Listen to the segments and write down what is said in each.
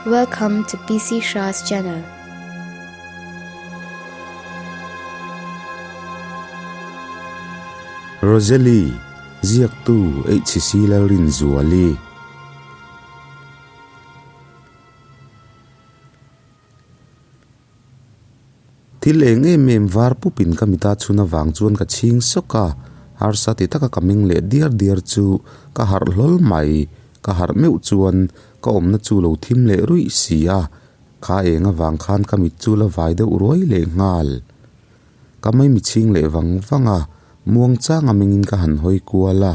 Welcome to PC Shah's channel. Rosalie, ziaktu HC Lalrinzuali. Thil eng em em var pupin ka mita chhun avang chuan ka chhing sawk a, harsa ti taka ka meng leh diar diar chu ka harh hlawl mai. Ka harh meuh chuan ka awmna chu lo thim leh ruih si a, kha eng avang khan ka mit chu la vai deuh ruai leh nghal. Ka maimi chhing leh vang vang a, muang chang a mengin ka han hawi kual a,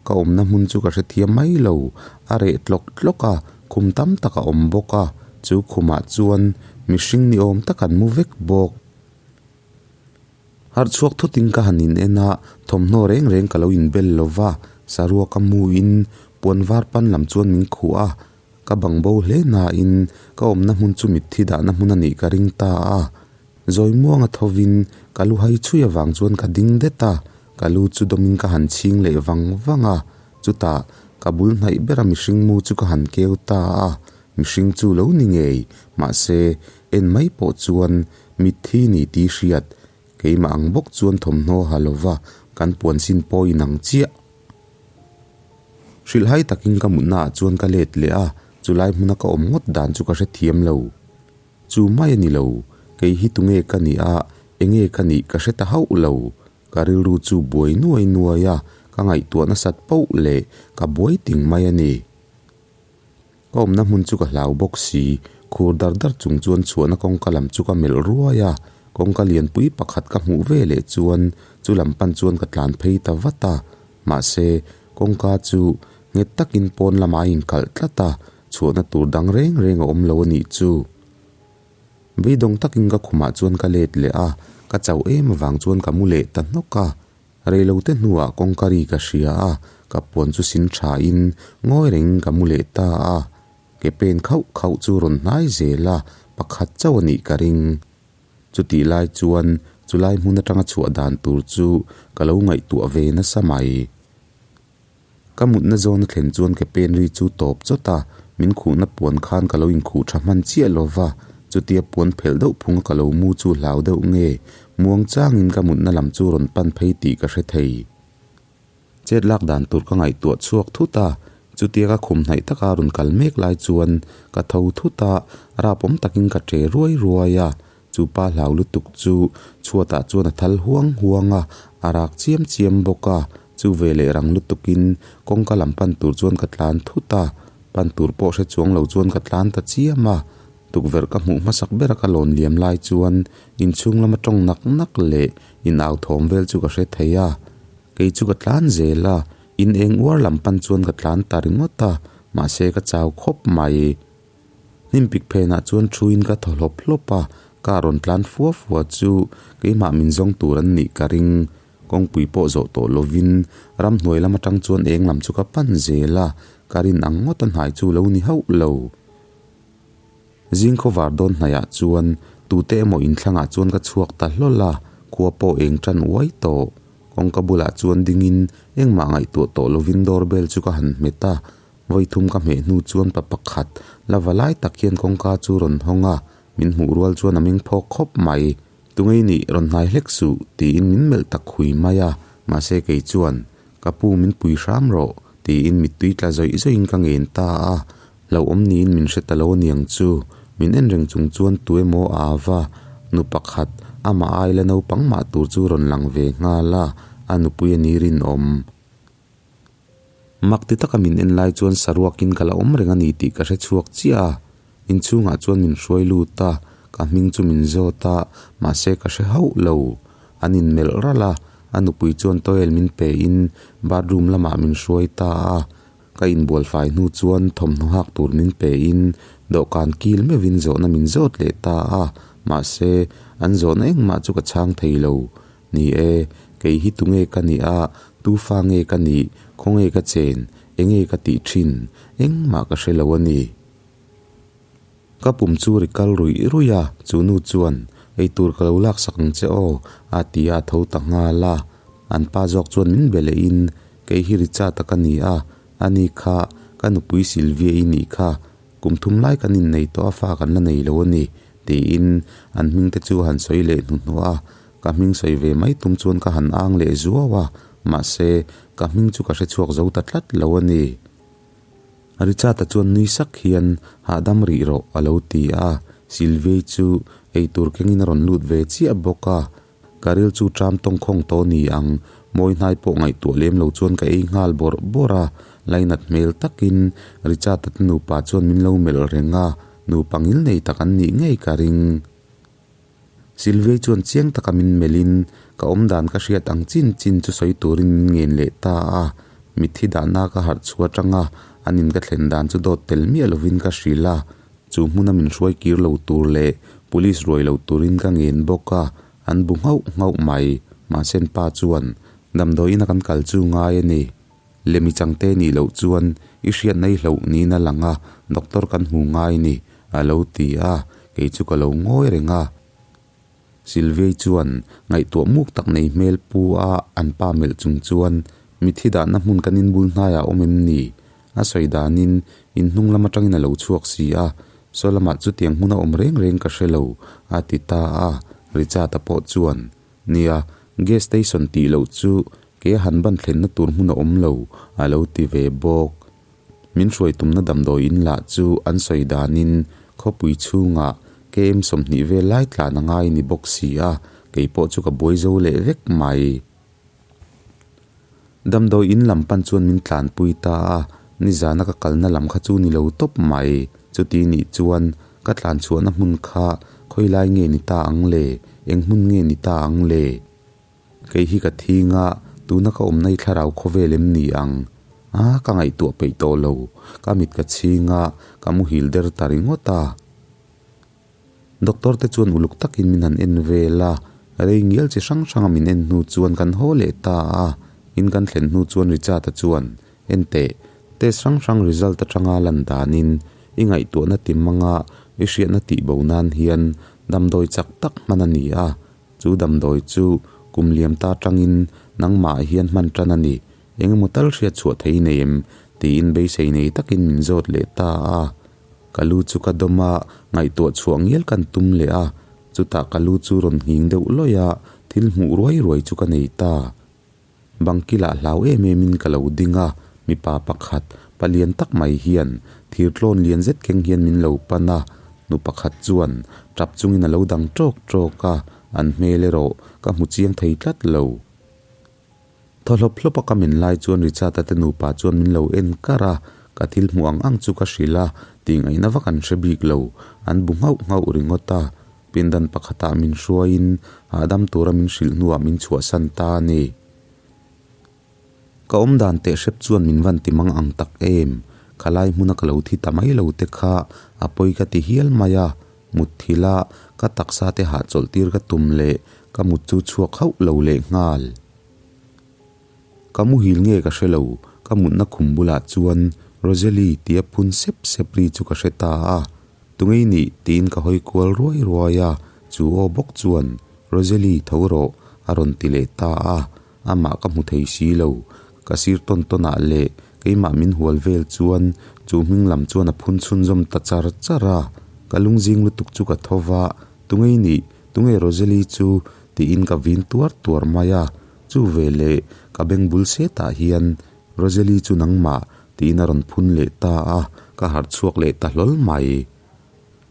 ka awmna hmun chu ka hrethiam mai lo, a reh tlawk tlawk a, khum tam tak a awm bawk a, chu khumah chuan mihring ni awm tak an mu vek bawk. Harh chhuak thutin ka han in en a, thawmhnaw reng reng ka lo inbel lo va, saruak a mu in puan var pan lam chuan min khuh a, ka bang bo hle nain ka awmna hmun chu mitthi dahna hmun a nih ka ring ta a. Zawi muanga thovin ka lu hai chhui avang chuan ka ding det a, ka lu chu dawmin ka han chhing leh vang vang a, chutah ka bul hnaih bera mihring mu chu ka han keu ta a, mihring chu lo ni ngei, mahse en mai pawh chuan Mitthi ni tih hriat, keimah ang bawk chuan thawmhnaw ha lova kan puan sin pawh in ang chiah. Hrilhhai takin ka mutna ah chuan ka let leh a, chulai hmuna ka awm ngawt dan chu ka hrethiam lo. Chu mai a ni lo, kei hi tunge ka nih a, enge ka nih ka hre ta hauh lo. Ka rilru chu buai nuai nuai a, ka ngaihtuah nasat poh leh ka buai ting mai a ni. Ka awmna hmun chu ka hlau bawk si, khur dar dar chung chuan chhuahna kawngka lam chu ka melh ruai a, kawngka lianpui pakhat ka hmuh ve leh chuan chu lam pan chuan ka tlan phei ta vat a, mahse kawngka chu nghet takin pawn lamah a inkalh tlat a, chhuahna tur dang reng reng a awm lo a nih chu. Beidawng takin ka khumah chuan ka let leh a, ka chauh em avang chuan ka mu leh ta hnawk a. Reilote hnuah kawngka ri ka hria a, ka puan chu sin thain ngawi rengin ka mu leh ta a. Ke pen khauh khauh chu rawn hnai zel a, pakhat chauh a nih ka ring. Chutih lai chuan chulai hmun atanga chhuah dan tur chu ka lo ngaihtuah ve nasa mai. Ka mutna zawn a thlen chuan ke pen ri chu tawp chawt a, min khuhna puan khan ka lo inkhuh tha hman chiah lo va, chutia puan phelh deuh phunga ka lo mu chu hlau deuh nge, muang changin ka mutna lam chu rawn pan phei tih ka hre thei. Chet lak dan tur ka ngaihtuah chhuak thut a, chutia ka khum hnaih taka rawn kal mek lai chuan ka tho thut a, rapawm takin ka ṭe ruai ruai a, chu pa hlau lutuk chu chhuatah chuan a thal huang huang a, a rak chiam chiam bawk a, chu ve leh rang lutukin kawngka lam pan tur chuan ka tlan thut a, pan tur pawh hre chuang lo chuan ka tlan ta chiam a, tukverh ka hmuh hmasak bera ka lawn liam lai chuan inchhung lama tawng nak nak leh in au thawm vel chu ka hre thei a, kei chu ka tlan zel a, in eng uar lam pan chuan ka tlan ta ringawt a, mahse ka chau khawp mai. Hnim pik phenah chuan thuin ka thaw hlawp hlawp a, car rawn tlan fua fua chu keimah min zawng tur an nih ka ring. Kawngpui pawh zawh tawh lovin ramhnuai lam atang chuan eng lam chu ka pan zel a, ka rin ang ngawt a hnai chu lo ni hauh lo. Zing khawvar dawn hnaiah chuan tute emaw inthlangah chuan ka chhuak ta hlawl a, khua pawh eng tan uai tawh. Kawngka bulah chuan dingin engmah ngaihtuah tawh lovin doorbell chu ka han hmet a, Vawi thum ka hmeh hnu chuan pa pakhat la va lai tak hian kawngka chu rawn hawng a, min hmuh rual chuan a meng phawk khawp mai. Tungei nih rawn hnai hlek suh tiin min melh tak hui mai a, mahse kei chuan, Ka pu min pui hram rawh tiin mittui tla zawih zawihin ka ngen ta a, hlauhawm niin min hre ta lo aniang chu. Min en reng chung chuan tu emaw a va, nu pakhat amah aila naupang mah tur chu rawn lang ve nghal a, a nupui a ni rinawm. Mak ti taka min en lai chuan saruakin ka la awm reng a ni tih ka hre chhuak chiah a, inchhungah chuan min hruai lut a, ka hming chu min zawt a, mahse ka hre hauh lo. An inmelh ralh a, a nupui chuan towel min pe in bathroom lamah min hruai ta a, ka inbual fai hnu chuan thawmhnaw hak tur min pe in dawhkan kil meuhin zawhna min zawt leh ta a, mahse an zawhna engmah chu ka chhang thei lo. Ni e, kei hi tunge ka nih a, tu fa nge ka nih, khawnge ka chen, enge ka tih thin, engmah ka hre lo a ni. Ka pum chu ri kal ruih ruih a, chu nu chuan, Eitur ka lo laksak ang che aw, a ti a, a tho ta nghal a. An pa zawk chuan min be leh in, Kei hi Richard-a ka ni a, ani kha ka nupui Sylvia-i nih kha. Kum thum lai kan innei tawh a, fa kan la nei lo a ni, tiin an hming te chu a han sawi leh hnuhnawh a. Ka hming sawi ve mai tum chuan ka han ang leh zuau a, mahse, ka hming chu ka hre chhuak zo ta tlat lo a ni. Richard-a chuan nui sak hian, Hahdam rih rawh, a lo ti a. Sylvie chu eitur kengin a rawn lut ve chiah bawk a. Ka ril chu ṭam tawngkhawng tawh ni ang, mawi hnai pawh ngaihtuah lem lo chuan ka ei nghal bawrh bawrh a, lainat hmel takin Richard-a te nupa chuan min lo melh reng a, nupa ngil nei tak an nih ngei ka ring. Sylvie chuan chiang taka min melhin ka awmdan ka hriat ang chin chin chu sawi turin min ngen leh ta a, mitthi dahna ka harh chhuah atanga an in ka thlen dan chu dawt tel miah lovin ka hrilh a, Chu hmuna min hruai kir lo tur leh police ruai lo turin ka ngen bawk a, an bu nghauh nghauh mai. Mahse an pa chuan, Damdawiin a kan kal chu ngai a ni. Lemi changte nih loh chuan i hriatna i hloh niin a lang a, doctor kan hmu ngai a ni, a lo ti a, kei chu ka lo ngawi reng a. Sylvie chuan ngaihtuah muk tak nei hmel pu a an pa melh chung chuan, Mitthi dahna hmun kan inbul hnaiah a awm em ni? A sawi danin in hnung lam atangin a lo chhuak si a, saw lamah chutiang hmun a awm reng reng ka hre lo, a ti ta a. Richard-a pawh chuan, Nia, gas station tih loh chu ke a han ban thlenna tur hmun a awm lo, a lo ti ve bawk. Min hruai tumna damdawi in lah chu an sawi danin khawpui chhungah KM 20 vel lai tlan a ngai ni bawk si a, kei pawh chu ka buai zo leh vek mai. Damdawi in lam pan chuan min tlanpui ta a, nizana ka kalna lam kha chu ni lo tawp mai. Chuti nih chuan ka tlan chhuahna hmun kha khawi lai nge ni ta ang le, eng hmun nge ni ta ang le? Kei hi ka thing a, tuna ka awmna hi thlarau khawvel em ni ang? A, ka ngaihtuah peih tawh lo. Ka mit ka chhing a, ka muhil der ta ringawt a. Doctor te chuan uluk takin min han en vel a, rei ngial chi hrang hranga min en hnu chuan kan haw leh ta a. In kan thlen hnu chuan Richard-a chuan, Enteh, test hrang hrang result atanga lan danin i ngaihtuahna ti manga i hriatna tihbo nan hian damdawi chak tak hman a ni a, Chu damdawi chu kum liam ta atangin nangmah hian hman tan a ni, engemaw tal hriat chhuah thei nei em? tiin beisei nei takin min zawt leh ta a. Ka lu chu ka dawm a, ngaihtuah chhuah ngial kan tum leh a, chutah ka lu chu rawn nghing deuh lawih a, thil hmuh ruai ruai chu ka nei ta. Bangkilah hlau em em in ka lo ding a, mipa pakhat, palian tak mai hian thir tlawn lian zet keng hian min lo pan a, nu pakhat chuan tap chungin a lo dang tawk tawk a, an hmel erawh ka hmu chiang thei tlat lo. Thaw hlawp hlawp a ka men lai chuan Richard-a te nupa chuan min lo en kar a, ka thil hmuh ang ang chu ka hrilh a, tih ngaihna vak an hre bik lo, an bu nghauh nghauh ringawt a. Pindan pakhatah min hruaiin hahdam tura min hrilh hnuah min chhuahsan ta a ni. Ka awmdan teh hrep chuan min van ti mang ang tak em? Khalai hmuna ka lo thi ta mai lo te kha a pawi ka ti hial mai a, mutthila ka taksa te hahchawlh tir ka tum leh ka mut chu chhuak hauh lo leh nghal. Ka muhil nge ka hre lo, ka mutna khum bulah chuan Rosalie tia phun sep sep ri chu ka hre ta a, Tungei nih? tiin ka hawi kual ruai ruai a, chu aw bawk chuan Rosalie tho rawh a rawn ti leh ta a, amah ka hmu thei si lo, ka sir tawn tawn ah leh keimah min hual vel chuan chu hming lam chuan a phun chhunzawm ta char char a, ka lungzing lutuk chu ka tho va, Tungei nih? Tunge Rosalie chu? tiin ka vin tuar tuar mai a. Chu ve leh ka beng bul setah hian Rosalie chu nangmah tiin a rawn phun leh ta a, ka harh chhuak leh ta hlawl mai.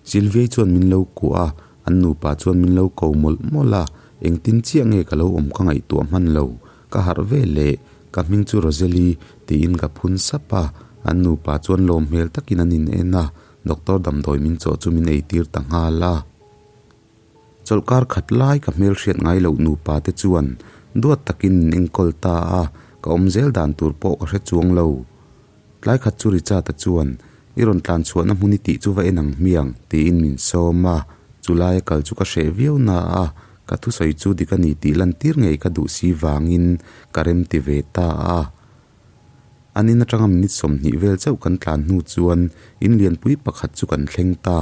Sylvia chuan min lo kuah a, an nupa chuan min lo ko mawlh mawlh a, engtin chiah nge ka lo awm ka ngaihtuah hman lo. Ka harh ve leh ka hming chu Rosalie tiin ka phun sap a, an nupa chuan lawm hmel takin an in en a, doctor damdawi min chawh chu min eitir ta nghal a. Chawlhkar khat lai ka hmelhriat ngai loh nupa te chuan duat takin min enkawl ta a, ka awm zel dan tur pawh ka hre chuang lo. Tlai khat chu Richard-a chuan, I rawn tlan chhuahna hmun i tih chu va en ang hmiang, tiin min sawm a. Chu laia kal chu ka hreh viau na a, ka thusawi chu dik a ni tih lantir ngei ka duh si vangin ka rem ti ve ta a. An in atanga minute 20 vel chauh kan tlan hnu chuan in lianpui pakhat chu kan thleng ta.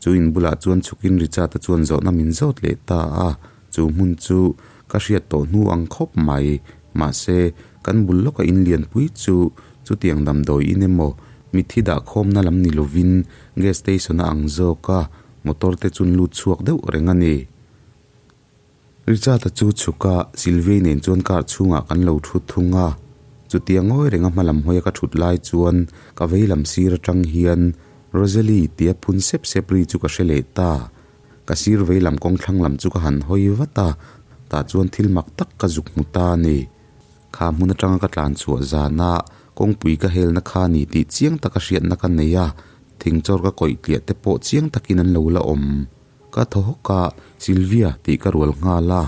Chu in bulah chuan chhukin Richard-a chuan zawhna min zawt leh ta a, chu hmun chu ka hriat tawh hnu ang khawp mai. Mahse, kan bul lawka in lianpui chu chutiang damdawi in emaw Mitthi dah khawmna lam ni lovin gas station a ang zawk a, motor te chu an lut chhuak deuh reng a ni. Richard-a chu chhuk a, Sylvia-i nen chuan car chhungah kan lo thu thung a. Chutia ngawi renga hma lam hawia ka thut lai chuan ka vei lam sir atang hian Rosalie tia phun sep sep ri chu ka hre leh ta. Ka sir vei lam kawng thlang lam chu ka han hawi vat a, tah chuan thil mak tak ka zuk hmu ta a ni. Kha hmun atanga ka tlan chhuah zana kawngpui ka helna kha ni tih chiang taka hriatna ka nei a, thingchawr ka kawih tliah te pawh chiang takin an lo la awm. Ka thaw hawk a, Sylvia tih ka rual nghal a,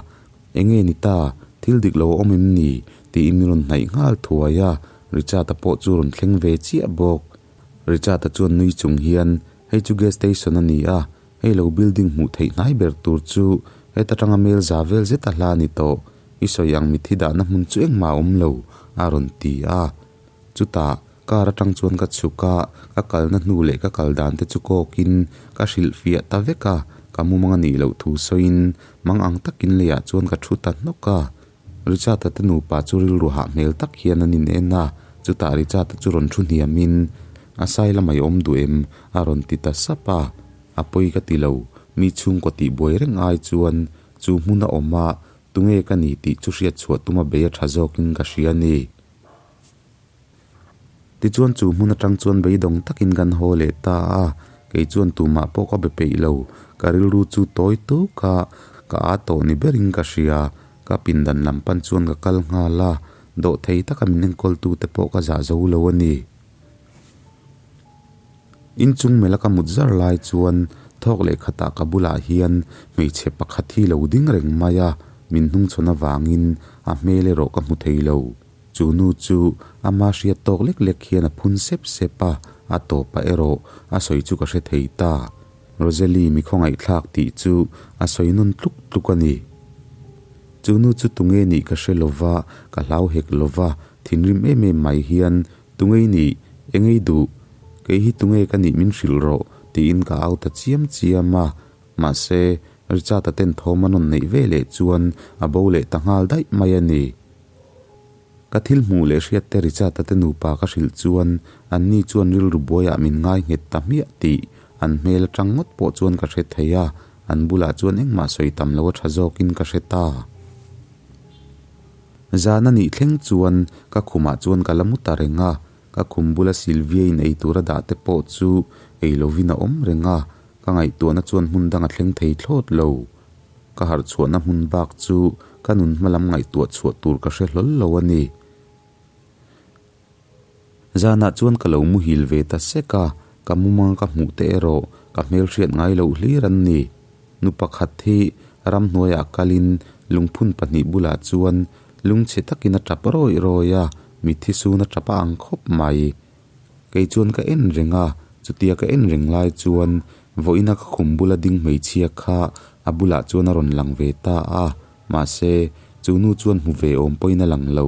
Enge ni ta, thil dik lo a awm em ni? tiin min rawn hnaih nghal thuai a, Richard-a pawh chu rawn thleng ve chiah bawk. Richard-a chuan nui chung hian, Hei chu gas station a ni a, hei lo building hmuh theih hnai ber tur chu heta tanga mel za vel zet a hla a ni tawh, i sawi ang mitthi dahna hmun chu engmah a awm lo, a rawn ti a. Chutah, car atang chuan ka chhuk a, ka kalna hnu leh ka kal dan te chu kawkin ka hrilhfiah ta vek a, ka mumang a nih loh thu sawiin mang ang takin leiah chuan ka thu ta hnawk a. Richard-a te nupa chu rilru hah hmel tak hian an in en a, chutah Richard-a chu rawn thu hniamin, A sai lamah i awm duh em? a rawn ti ta sap a. A pawi ka ti lo, mi chhungkaw tih buai reng ai chuan chu hmun a awm a, tunge ka ni tih chu hriat chhuah tuma bei a tha zawkin ka hria a ni. Tichuan chu hmun atang chuan beidawng takin kan haw leh ta a, kei chuan tumah pawh ka be peih lo, ka rilru chu tawi tuk a, ka â tawh ni berin ka hria, ka pindan lam pan chuan ka kal nghal a, dawhthei taka min enkawltu te pawh ka zah zo lo a ni. Inchung mela ka mut zar lai chuan thawk leh khatah ka bulah hian hmeichhe pakhat hi lo ding reng mai a, min hnungchhawn avangin a hmel erawh ka hmu thei lo. Chu nu chu ama hriat tawk lek lek hian a phun sep sep a, a tawpah erawh a sawi chu ka hre thei ta. Rosalie mi khawngaihthlak tih chu a sawi nawn tluk tluk a ni. Chu nu chu tunge nih ka hre lova, ka hlau hek lova, thinrim em em mai hian Tunge i nih? Enge i duh? Kei hi tunge ka nih min hrilh rawh tiin ka au ta chiam chiam a. Mahse, Richard-a ten thawm a nawn neih ve leh chuan a bo leh ta nghal daih mai a ni. Ka thil hmuh leh hriat te Richard-a te nupa ka hrilh chuan anni chuan rilru buaiah min ngai nghet ta hmiah tih an hmel atang ngawt pawh chuan ka hre thei a, an bulah chuan engmah sawi tam lo a tha zawkin ka hre ta. Zan a nih thleng chuan ka khumah chuan ka la mu ta reng a, ka khum bula Sylvia-in ei tura dah te pawh chu ei lovin a awm reng a, ka ngaihtuahna chuan hmun dang a thleng thei thlawt lo. Ka harh chhuahna hmun bak chu ka nun hma lam ngaihtuah chhuah tur ka hre hlawl lo a ni. Zanah chuan ka lo muhil ve ta sek a, ka mumang ka hmuh te erawh ka hmelhriat ngai loh hlir an ni. Nu pakhat hi ramhnuaiah kalin lungphun pahnih bulah chuan lungchhe takin a tap rawih rawih a, mitthi sun a tap a ang khawp mai. Kei chuan ka en reng a, chutia ka en reng lai chuan vawiina ka khum bula ding hmeichhia kha a bulah chuan a rawn lang ve ta a, mahse chu nu chuan hmu ve awm pawhin a lang lo.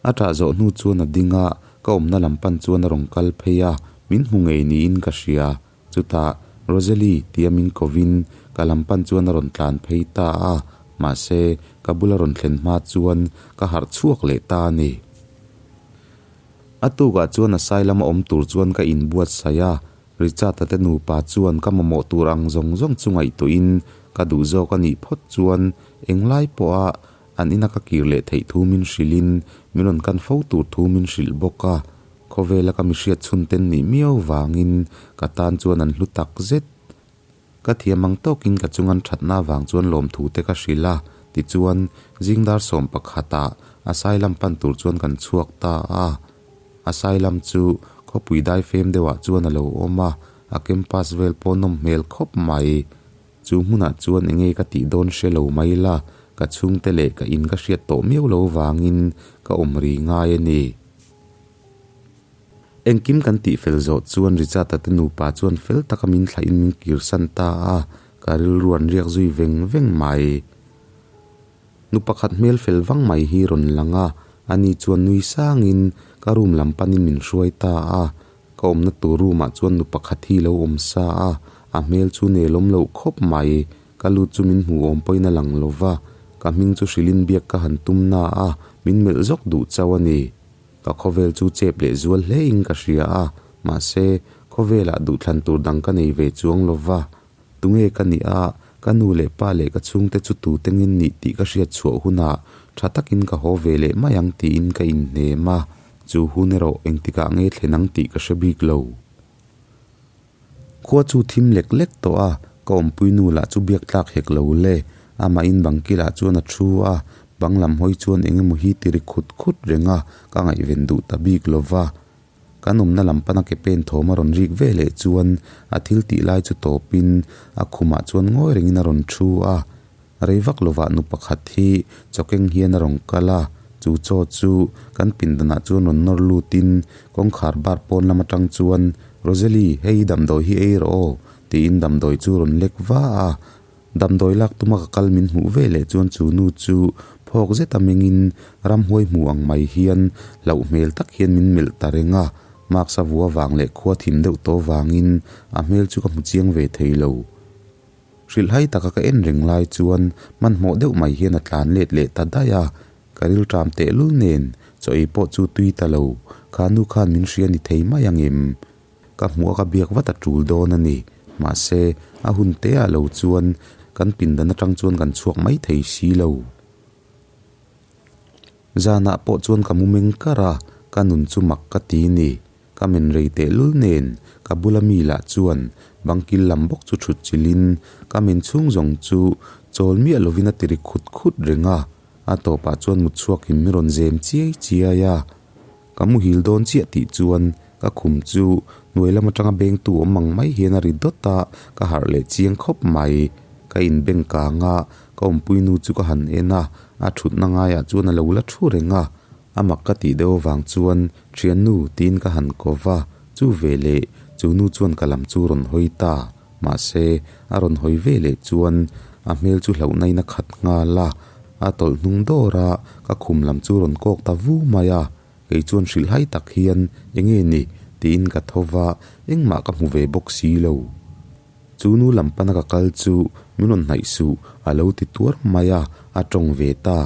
A ṭah zawh hnu chuan a ding a, ka awmna lam pan chuan a rawn kal phei a, min hmu ngei niin ka hria. Chutah, Rosalie tia min kovin ka lam pan chuan a rawn tlan phei ta a, mahse ka bula rawn thlen hma chuan ka harh chhuak leh ta a ni. A tukah chuan a sai lama awm tur chuan ka inbuatsaih a, Richard-a te nupa chuan ka mamawh tur ang zawng zawng chu ngaihtuahin ka duh zawk a nih phawt chuan englai pawha an ina ka kir leh theih thu min hrilhin min rawn kan fo tur thu min hrilh bawk a, khawvela ka mihriat chhun ten nih miau vangin ka tan chuan an hlu tak zet. Ka thiam ang tawkin ka chungan thatna avang chuan lawmthu te ka hrilh a, tichuan zingdar sawm pakhatah a sailam pan tur chuan kan chhuak ta a. A sailam chu khawpui daifem deuhah chuan a lo awm a, a campus vel pawh nawm hmel khawp mai. Chu hmunah chuan enge ka tih dawn hre lo mai la, ka chhungte leh ka in ka hriat tawh miau lo vangin ka awm ri ngai a ni. Engkim kan tih fel zawh chuan Richard-a te nupa chuan fel taka min thlahin min kirsan ta a, ka rilru an riak zui veng veng mai. Nu pakhat hmel fel vang mai hi rawn lang a, ani chuan nui sangin ka room lam panin min hruai ta a, ka awmna tur room ah chuan nu pakhat hi lo awm sa a, a hmel chu nelawm loh khawp mai, ka lut chu min hmu awm pawhin a lang lo va, ka hming chu hrilhin biak ka han tum na a, min melh zawk duh chauh a ni. Ka khawvel chu chep leh zual hle in ka hria a, mahse, khawvelah duhthlan tur dang ka nei ve chuang lo va. Tunge ka nih a, ka nu leh pa leh ka chhungte chu tute ngin nih tih ka hriat chhuah hunah tha takin ka haw ve leh mai ang tiin ka inhnem a, chu hun erawh engtikah nge thlen ang tih ka hre bik lo. Khua chu thim lek lek tawh a, ka awmpui nu lah chu biak tlak hek lo le. Amahin bangkilah chuan a thu a, bang lam hawi chuan eng emaw hi ti ri khut khut reng a, ka ngaihven duh ta bik lo va. Kan awmna lam pana ke pen thawm a rawn rik ve leh chuan a thil tih lai chu tawpin a khumah chuan ngawi rengin a rawn thu a. Rei vak lovah nu pakhat hi chawkeng hian a rawn kal a, chu chaw chu kan pindanah chuan rawn nawr lutin kawngkhar bar pawn lam atang chuan, Rosalie, hei damdawi hi ei rawh aw, tiin damdawi chu rawn lek va a. Damdawi lak tuma ka kal min hmuh ve leh chuan chu nu chu phawk zeta mengin ramhuai hmu ang mai hian hlauh hmel tak hian min melh ta reng a, mask a vua vang leh khua thim deuh tawh vangin a hmel chu ka hmu chiang ve thei lo. Hrilhhai taka ka en reng lai chuan hmanhmawh deuh mai hian a tlan let leh ta daih a, ka rilṭam tehlul nen chaw ei pawh chu tui ta lo, kha nu khan min hria ni thei mai ang em? Ka hmuh a ka biak vat a tul dawn a ni. Mahse, a hun te ah lo chuan kan pindan atang chuan kan chhuak mai thei si lo. Zanah pawh chuan ka mu meng kar a, ka nun chu mak ka ti ni. Ka men rei tehlul nen ka bula mi lah chuan bangkil lam bawk chu thut chilhin ka men chhung zawng chu chawl miah lovin a ti ri khut khut reng a. A tawpah chuan mutchhuakin min rawn zem chiai chiai a. Ka muhil dawn chiah tih chuan ka khum chu hnuai lam atanga bengtu awm ang mai hian a ri dawt a, ka harh leh chiang khawp mai. Ka inbeng kang a, ka awmpui nu chu ka han en a, a thutna ngaiah chuan a lo la thu reng a. A mak ka tih deuh avang chuan Thiannu tiin ka han ko va, chu ve leh chu nu chuan ka lam chu rawn hawi ta. Mahse, a rawn hawi ve leh chuan a hmel chu hlauhnain a khat nghal a, a tawlh hnung dawr a, ka khum lam chu rawn kawk ta vu mai a. Kei chuan hrilhhai tak hian, Enge ni? tiin ka tho va, engmah ka hmu ve bawk si lo. Chu nu lam pana ka kal chu min rawn hnaih suh, a lo ti tuar mai a, a tawng ve ta.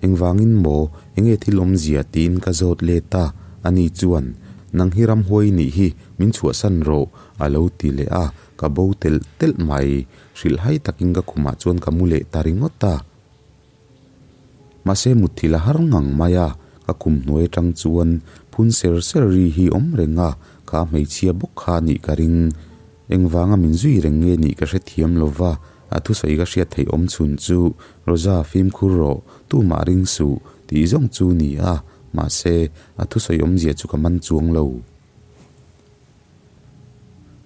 Engvangin maw, enge thil awmzia tiin ka zawt let a, ani chuan, Nang hi ramhuai nih hi, min chhuahsan rawh, a lo ti leh a, ka bo telh telh mai. Hrilhhai takin ka khumah chuan ka mu leh ta ringawt a. Mahse mutthilh a har ngang mai a, ka khum hnuai atang chuan phun ser ser ri hi awm reng a, kha hmeichhia bawk kha nih ka ring. Engvanga min zui reng nge nih ka hrethiam lo va, a thusawi ka hriat theih awm chhun chu, Rosa fimkhur rawh, tumah ring suh, tih zawng chu ni a, mahse, a thusawi awmzia chu ka man chuang lo.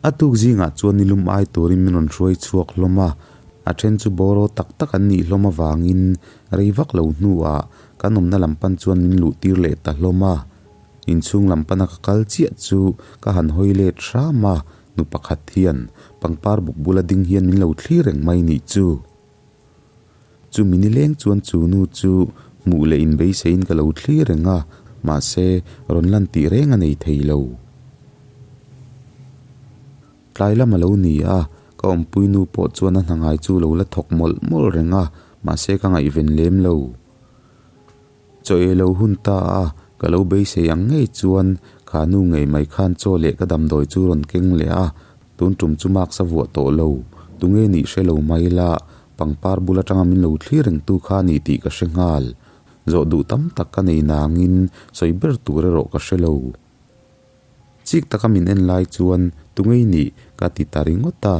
A tuk zingah chuan nilum ai turin min rawn hruai chhuak hlawm a, a then chu bawraw tak tak an nih hlawm avangin rei vak lo hnuah kan awmna lam pan chuan min luh tir leh ta hlawm a. Inchhung lam pana ka kal chiah chu ka han hawi let hram a, nu pakhat hian pangpar buk bula ding hian min lo thlir reng mai nih chu. Chumi nileng chuan chu nu chu hmuh leh inbeiseiin ka lo thlir reng a, mahse rawn lan tih reng a nei thei lo. Tlai lam a lo ni a, ka awmpui nu pawh chuan a hna ngai chu lo la thawk mawlh mawlh reng a, mahse ka ngaihven lem lo. Chaw ei lo hun ta a, ka lo beisei ang ngei chuan kha nu ngei mai khan chaw leh ka damdawi chu rawn keng leh a, tun tum chu mask a vuah tawh lo, tunge nih hre lo mai la, pangpar bul atanga min lo thlir reng tu kha ni tih ka hre nghal. Zawh duh tam tak ka nei nangin sawi ber tur erawh ka hre lo. Chik taka min en lai chuan tungei nih ka ti ta ringawt a,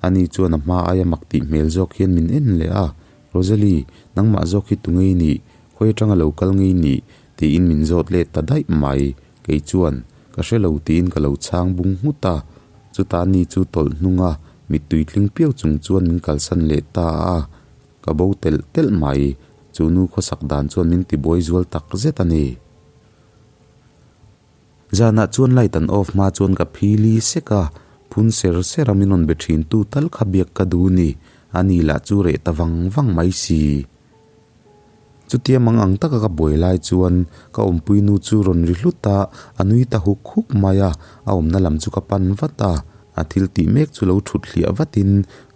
Ani chuan a hma aia mak tih hmel zawk hian min en leh a, Rosalie, nangmah zawk hi tu ngei nih? Khawi atanga lo kal ngei nih? tiin min zawt let ta daih mai. Kei chuan, Ka hre lo tiin ka lo chhang bung nghut a. Chuta ni chu tawlh hnung a, mittui tling piau chung chuan min kalsan leh ta a. Ka bo telh telh mai. Chu nu khawsak dan chuan min tibuai zual tak zet a ni. Zanah chuan light an off hma chuan ka phili sek a, phun ser ser a min rawn be thin tu tal kha biak ka duh ni, a ni lah chu reh ta vang vang mai si. Chutia mang ang taka ka buai lai chuan ka awmpui nu chu rawn ri hlut a, a nui ta huk huk mai a, a awmna lam chu ka pan vat a, a thil tih mek chu lo thut hliah vatin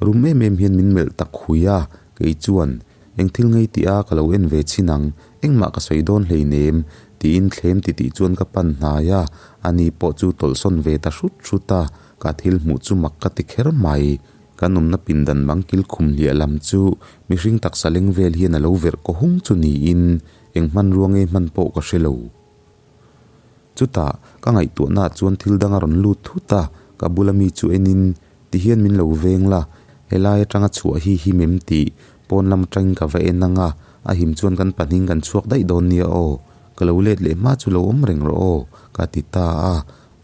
rum em em hian min melh tak hui a, kei chuan Eng thil ngei tih a ka lo en ve chin ang, engmah ka sawi dawn hleinem, Tiin thlem titih chuan ka pan hnai a, ani pawh chu tawlhsawn ve ta hrut hrut a, ka thil hmuh chu mak ka ti kher mai. Kan awmna pindan bang kil khum hliah lam chu mihring taksa leng vel hian a lo verh kaw hung chu niin eng hmanrua nge hman pawh ka hre lo. Chutah ka ngaihtuahnaah chuan thil dang a rawn lut thut a, ka bula mi chu enin Tihian min lo veng la, helai atanga chhuah hi him em tih pawn lam atangin ka va en ang a, a him chuan kan pahnih kan chhuak daih dawn nia aw, ka lo let leh hma chu lo awm reng rawh aw, ka ti ta a.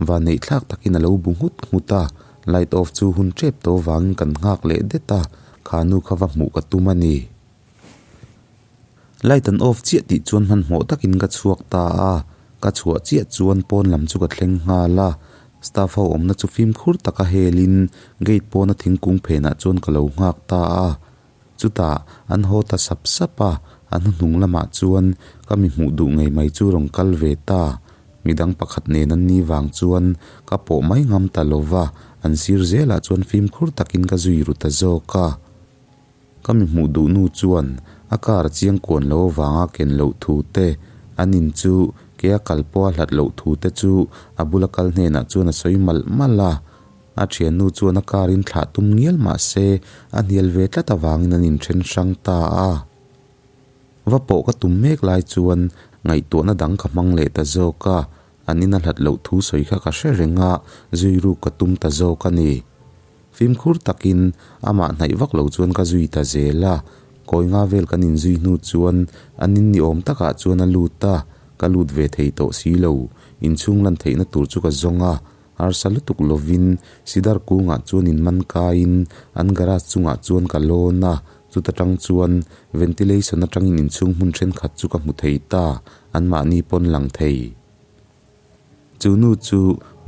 Vanneih thlak takin a lo bu nghut nghut a, light off chu hun tep tawh vangin kan nghak leh det a, kha nu kha va hmuh ka tum a ni. Light an off chiah tih chuan hmanhmawh takin ka chhuak ta a, ka chhuah chiah chuan pawn lam chu ka thleng nghal a, staff ho awmna chu fimkhur taka helin gate pawna thingkung phenah chuan ka lo nghak ta a, chutah an haw ta sap sap a, a hnuhnung lamah chuan ka mi hmuh duh ngei mai chu rawn kal ve ta, midang pakhat nen an ni vang chuan ka pawh mai ngam ta lova, an sir zelah chuan fimkhur takin ka zui ru ta zawk a. Ka mi hmuh duh nu chuan a car chiang kuan lo avanga ken loh thu te, an in chu ke a kal pawh a hlat loh thu te chu a bula kal hnenah chuan a sawi malh malh a. A thiannu chuan a car in thlah tum ngial mah se a hnial ve tlat avangin an inthen hrang ta a. Va pawh ka tum mek lai chuan ngaihtuahna dang ka hmang leh ta zawk a, an in a hlat loh thu sawi kha ka hre reng a, zui ruk ka tum ta zawk a ni. Fimkhur takin amah hnaih vak lo chuan ka zui ta zel a, kawi nga vel kan inzui hnu chuan an in ni awm takah chuan a lut a, ka lut ve thei tawh si lo, inchhung lan theihna tur chu ka zawng a, harsa lutuk lovin sidar kungah chuan in man kaiin an garage chungah chuan ka lawn a, chuta tang chuan ventilation atangin inchhung hmun thenkhat chu ka hmu thei ta, anmahni pawn lang thei. Chu nu chu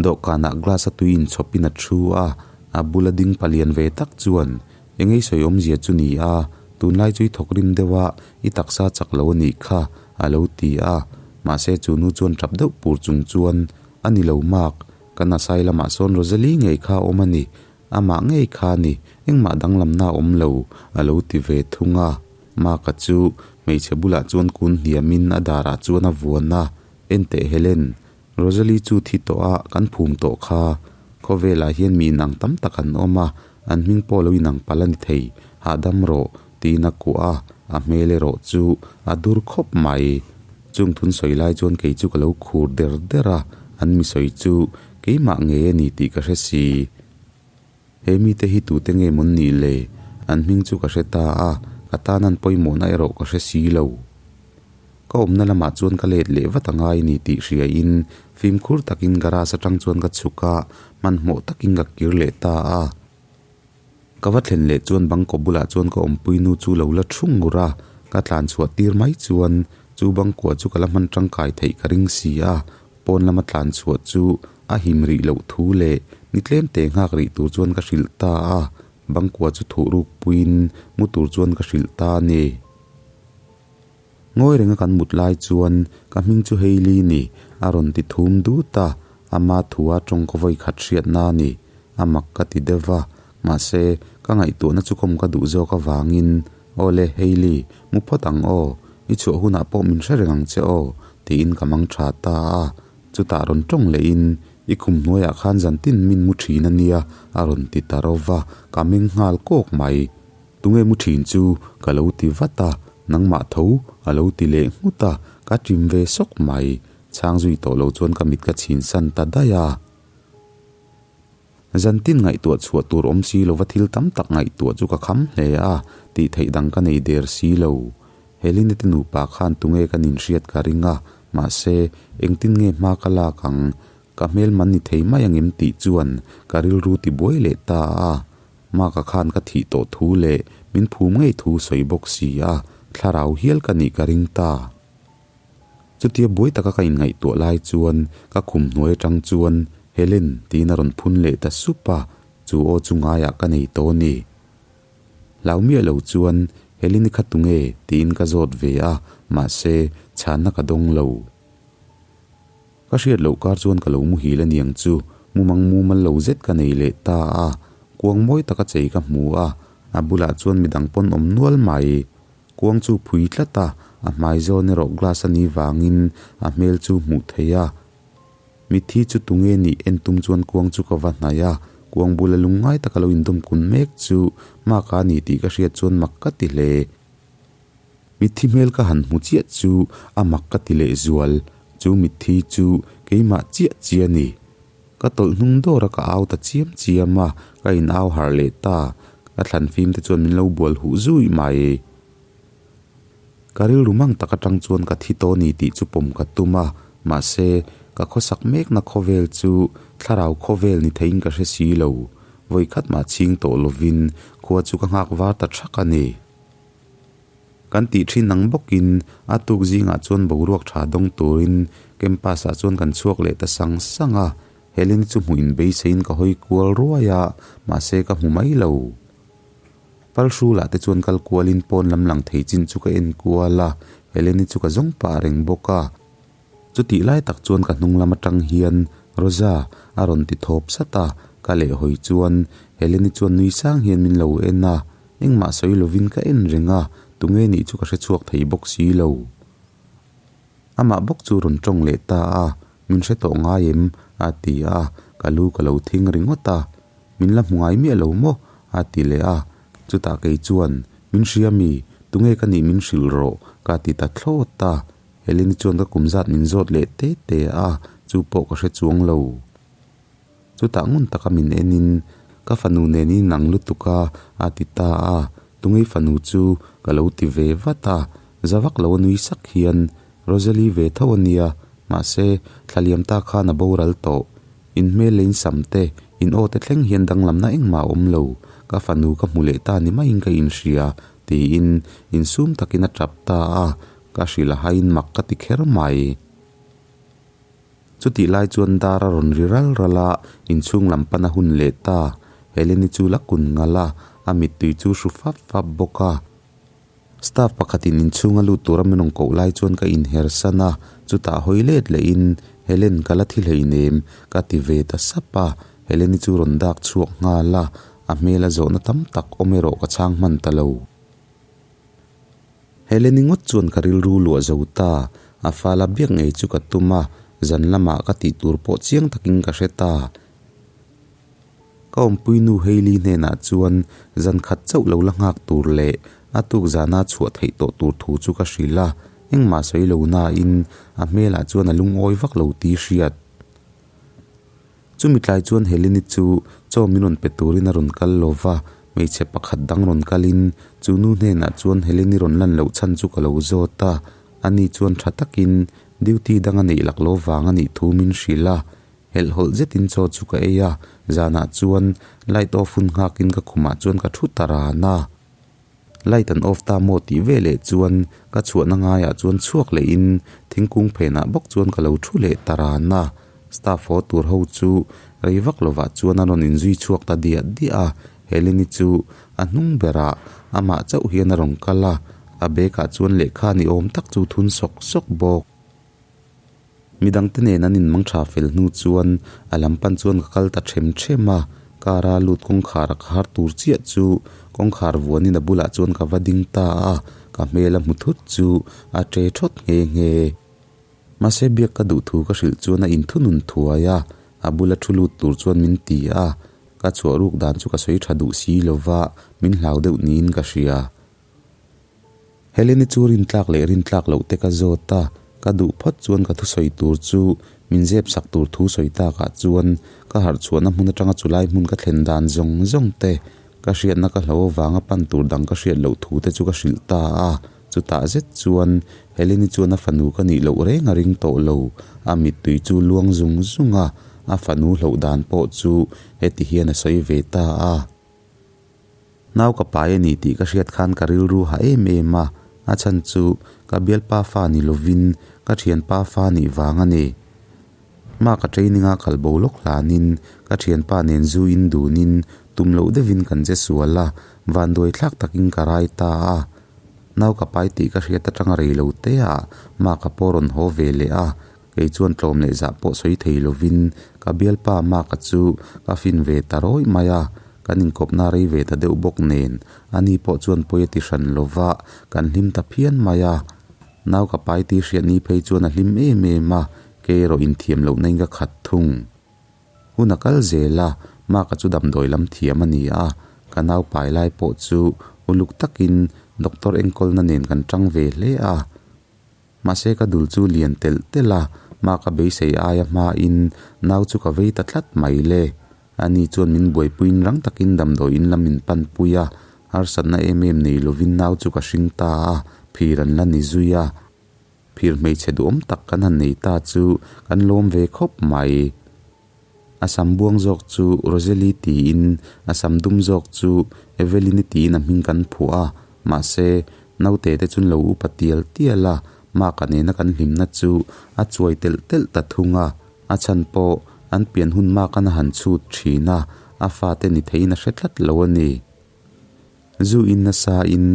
dawhkanah glass a tui inchhawpin a thu a, a bula ding palian ve tak chuan eng ei sawi awmzia chu ni a, tunlai chu i thawk rim deuh a, i taksa chak lo a nih kha, a lo ti a. Mahse chu nu chuan tap deuh pur chung chuan, A ni lo mak, kan asai lamah sawn Rosalie ngei kha a awm a ni, amah ngei kha a ni, engmah danglamna a awm lo, a lo ti ve thung a. Mark-a chu hmeichhe bulah chuan kun hniamin a darah chuan a vuan a. Enteh Helen, Rosalie chu thi tawh a, kan phum tawh kha. Khawvelah hian mi inang tam tak an awm a, an hming pawh lo inang palh a ni thei, hahdam rawh, tiin a kuah a, a hmel erawh chu a dur khawp mai. Chung thun sawi lai chuan kei chu ka lo khur der der a, an mi sawi chu keimah ngei a ni tih ka hre si. He mite hi tute nge mawn nih le? An hming chu ka hre ta a, ka tan an pawimawhna erawh ka hre si lo. Ka awmna lamah chuan ka let leh vat a ngai ni tih hriain fimkhur takin garage atang chuan ka chhuk a, hmanhmawh takin ka kir leh ta a. Ka va thlen leh chuan bangkaw bulah chuan ka awmpui nu chu lo la thu ngur a, ka tlan chhuah tir mai chuan chu bangkua chu ka la hman tangkai theih ka ring si a, pawn lama tlan chhuah chu a him rih loh thu leh ni tlem te nghak rih tur chuan ka hrilh ta a, bangkua chu thuh ruk puiin mu tur chuan ka hrilh ta a ni. Ngawi renga kan mut lai chuan ka hming chu Hailey ni a rawn ti thum dut a, ama thua tawng ka vawi khat hriatna a ni. A mak ka ti deuh va, mahse ka ngaihtuahna chu kawm ka duh zawk avangin Aw le Hailey, mu phawt ang aw, i chhuah hunah pawh min hre reng ang che aw tiin ka mang tha ta a, chutah rawn tawng lehin I khum hnuaiah khan zantin min mu thin a nia a rawn ti ta ro va, ka meng nghal kawk mai. Tunge mu thin chu ka lo ti vat a, nangmah tho a lo ti leh nghut a, ka ṭim ve sawk mai. Chhang zui tawh lo chuan ka mit ka chhin san ta daih a. Zantin ngaihtuah chhuah tur awm si lova thil tam tak ngaihtuah chu ka kham hle a, tih theih dang ka nei der si lo. Helene te nupa khan tunge ka ninhriat ka ring a, mahse, engtin nge hma ka lak ang? Ka hmel man ni thei mai angem tih chuan ka rilru ti buai leh ta a. Maka khan ka thih tawh thu leh min phum ngei thu sawi bawk si a, thlarau hial ka nih ka ring ta. Chutia buai taka ka inngaihtuah lai chuan ka khum hnuai atang chuan Helen tiin a rawn phun leh ta sup a, chu aw chu ngaiah ka nei tawh a ni. Hlau miah lo chuan Helen i kha tunge tiin ka zawt ve a, mahse chhanna ka dawng lo. Ka hriat loh kar chuan ka lo muhil a niang chu, mumang mumal lo zet ka nei leh ta a, kuang mawi taka chei ka hmu a, a bulah chuan midang pawn awm nual mai. Kuang chu phui tlat a, a hmai zawn erawh glass a nih vangin a hmel chu hmuh theih a. Mitthi chu tunge nih en tum chuan kuang chu ka va hnaih a, kuang bula lungngai taka lo indawm kun mek chu Mark-a a ni tih ka hriat chuan mak ka ti hle. Mitthi hmel ka han hmu chiah chu a mak ka ti lehzual, chu mitthi chu keimah chiah chiah a ni. Ka tawlh hnung dawr a ka au ta chiam chiam a, ka in au harh leh ta, ka thlan fim te chuan min lo bual huh zui mai. Ka rilru mang tak atang chuan ka thi tawh ni tih chu pawm ka tum a, mahse, ka khawsak mekna khawvel chu thlarau khawvel ni theiin ka hre si lo, vawikhat mah chhing tawh lovin khua chu ka nghak var ta thak a ni. Kan tih thin ang bawkin a tuk zingah chuan boruak tha dawng turin campus ah chuan kan chhuak leh ta sang sang a, Helen chu hmuh in beiseiin ka hawi kual ruai a, mahse ka hmu mai lo. Palhrulah te chuan kal kualin pawn lam lang thei chin chu ka en kual a, Helen-i chu ka zawng pah reng bawk a. Chutih lai tak chuan ka hnung lam atang hian Rosa a rawn ti thawp sat a, ka lehhawi chuan Helen-i chuan nui sang hian min lo en a, engmah sawi lovin ka en reng a, tunge nih chu ka hre chhuak thei bawk si lo. Amah bawk chu rawn tawng leh ta a, Min hre tawh ngai em? a ti a, ka lu ka lo thing ringawt a. Min la hmu ngai miah lo maw? a ti leh a. Chutah kei chuan, Min hria mi? Tunge ka nih min hrilh rawh? ka ti ta thlawt a. Heleni chuan ka kum zat min zawt leh te te a, chu pawh ka hre chuang lo. Chutah ngun taka min enin, Ka fanu nen in ang lutuk a, a ti ta a. Tungei fanu chu ka lo ti ve vat a. Za vak lo a nui sak hian, Rosalie ve tho a nia, mahse, thlaliam ta khan a boral tawh. In hmel leh in sam te, in aw te thleng hian danglamna engmah a awm lo. Ka fanu ka hmu leh ta ni maiin ka inhria, tiin insum takin a tap ta a, ka hrilh a hain mak ka ti kher mai. Chutih lai chuan dar a rawn ri ral ral a, inchhung lam pan a hun leh ta. Heleni chu la kun ngal a, a mittui chu hru fap fap bawk a. Staff pakhatin inchhung a lut tura min rawn koh lai chuan ka inher san a, chutah hawi let lehin, Helen ka la thi hleinem, ka ti ve ta sap a, Heleni chu rawn dak chhuak nghal a, a hmel a zawhna tam tak awm erawh ka chhang hman ta lo. Heleni ngawt chuan ka rilru luah zo ta, a fala biak ngei chu ka tum a, zan lamah ka tih tur pawh chiang takin ka hre ta. Ka awmpui nu Hailey hnenah chuan zan khat chauh lo la nghak tur leh a tuk zana chhuah theih tawh tur thu chu ka hrilh a, engmah sawi lo nain a hmelah chuan a lungawi vak lo tih hriat. Chumi tlai chuan Helene chu chaw min rawn pe turin a rawn kal lo va, hmeichhe pakhat dang rawn kalin chu nu hnenah chuan Helene rawn lan loh chhan chu ka lo zawt a, ani chuan tha takin duty dang a neih lak lo vang a nih thu min hrilh a. Helhhawlh zetin chaw chu ka ei a, zanah chuan light off hun nghakin ka khumah chuan ka thu ta ran a. Light an off ta maw tih veleh chuan ka chhuahna ngaiah chuan chhuak lehin thingkung phenah bawk chuan ka lo thu leh ta ran a. Staff haw tur ho chu rei vak lovah chuan a rawn inzui chhuak ta diah diah a, Heleni chu a hnung berah amah chauh hian a rawn kal a, a bag ah chuan lehkha ni awm tak chu thun sawk sawk bawk. Midangte nen an inmang tha fel hnu chuan a lam pan chuan ka kal ta them them a, car a lut kawngkhar a ka har tur chiah chu kawngkhar vuanin a bulah chuan ka va ding ta a, ka hmel a hmu thut chu a ṭe thawt nghe nghe. Mahse biak ka duh thu ka hrilh chuan a inthunun thuai a, a bula thu lut tur chuan min ti a, ka chhuah ruk dan chu ka sawi tha duh si lova min hlau deuh niin ka hria. Heleni chu rintlak leh rintlak loh te ka zawt a, ka duh phawt chuan ka thusawi tur chu min zep sak tur thu sawi takah chuan ka harh chhuahna hmun atanga chulai hmun ka thlen dan zawng zawng te, ka hriatna ka hlo avanga pan tur dang ka hriat loh thu te chu ka hrilh ta a, chutah zet chuan Heleni chuan a fanu ka nih loh reng a ring tawh lo, a mittui chu luang zung zung a, a fanu hloh dan pawh chu heti hian a sawi ve ta a. Nau ka pai a ni tih ka hriat khan ka rilru ha em em a, a chhan chu ka bialpa fa ni lovin ka thianpa fa nih vang a ni. Hma ka training a kal bo lawk hlanin ka thianpa nen zu in dunin tum loh deuhin kan che sual a, vanduai thlak takin ka rai ta a. Nau ka pai tih ka hriat atanga rei lo te ah hma ka pawh rawn haw ve leh a, kei chuan tlawm leh zah pawh sawi thei lovin ka bialpa Mark-a chu ka fin ve ta rawih mai a, kan inkawpna rei ve ta deuh bawk nen ani pawh chuan pawi a ti hran lova kan hlim ta phian mai a. Nau ka pai tih hriat ni phei chuan a hlim em em a, kei erawh inthiam lohna in ka khat thung. Hun a kal zel a, Mark-a chu damdawi lam thiam a ni a, ka nau pai lai pawh chu uluk takin doctor enkawlna nen kan tang ve hle a. Mahse ka dul chu lian telh telh a, Mark-a beisei aia hmain nau chu ka vei ta tlat mai le. Ani chuan min buaipuiin rang takin damdawi in lam min panpui a, harsatna em em nei lovin nau chu ka hring ta a, phir an la ni zui a. Phir hmeichhe duhawm tak kan han nei ta chu kan lawm ve khawp mai. A sam buang zawk chu Rosalie tiin, a sam dum zawk chu Evelyn-i tiin a hming kan phuah a, mahse, naute te chuan lo upa tial tial a, Mark-a nena kan hlimna chu a chuai telh telh ta thung a, a chhan pawh an pian hun Mark-an a han chhut thin a, a fate ni theiin a hre tlat lo a ni. Zu in nasa in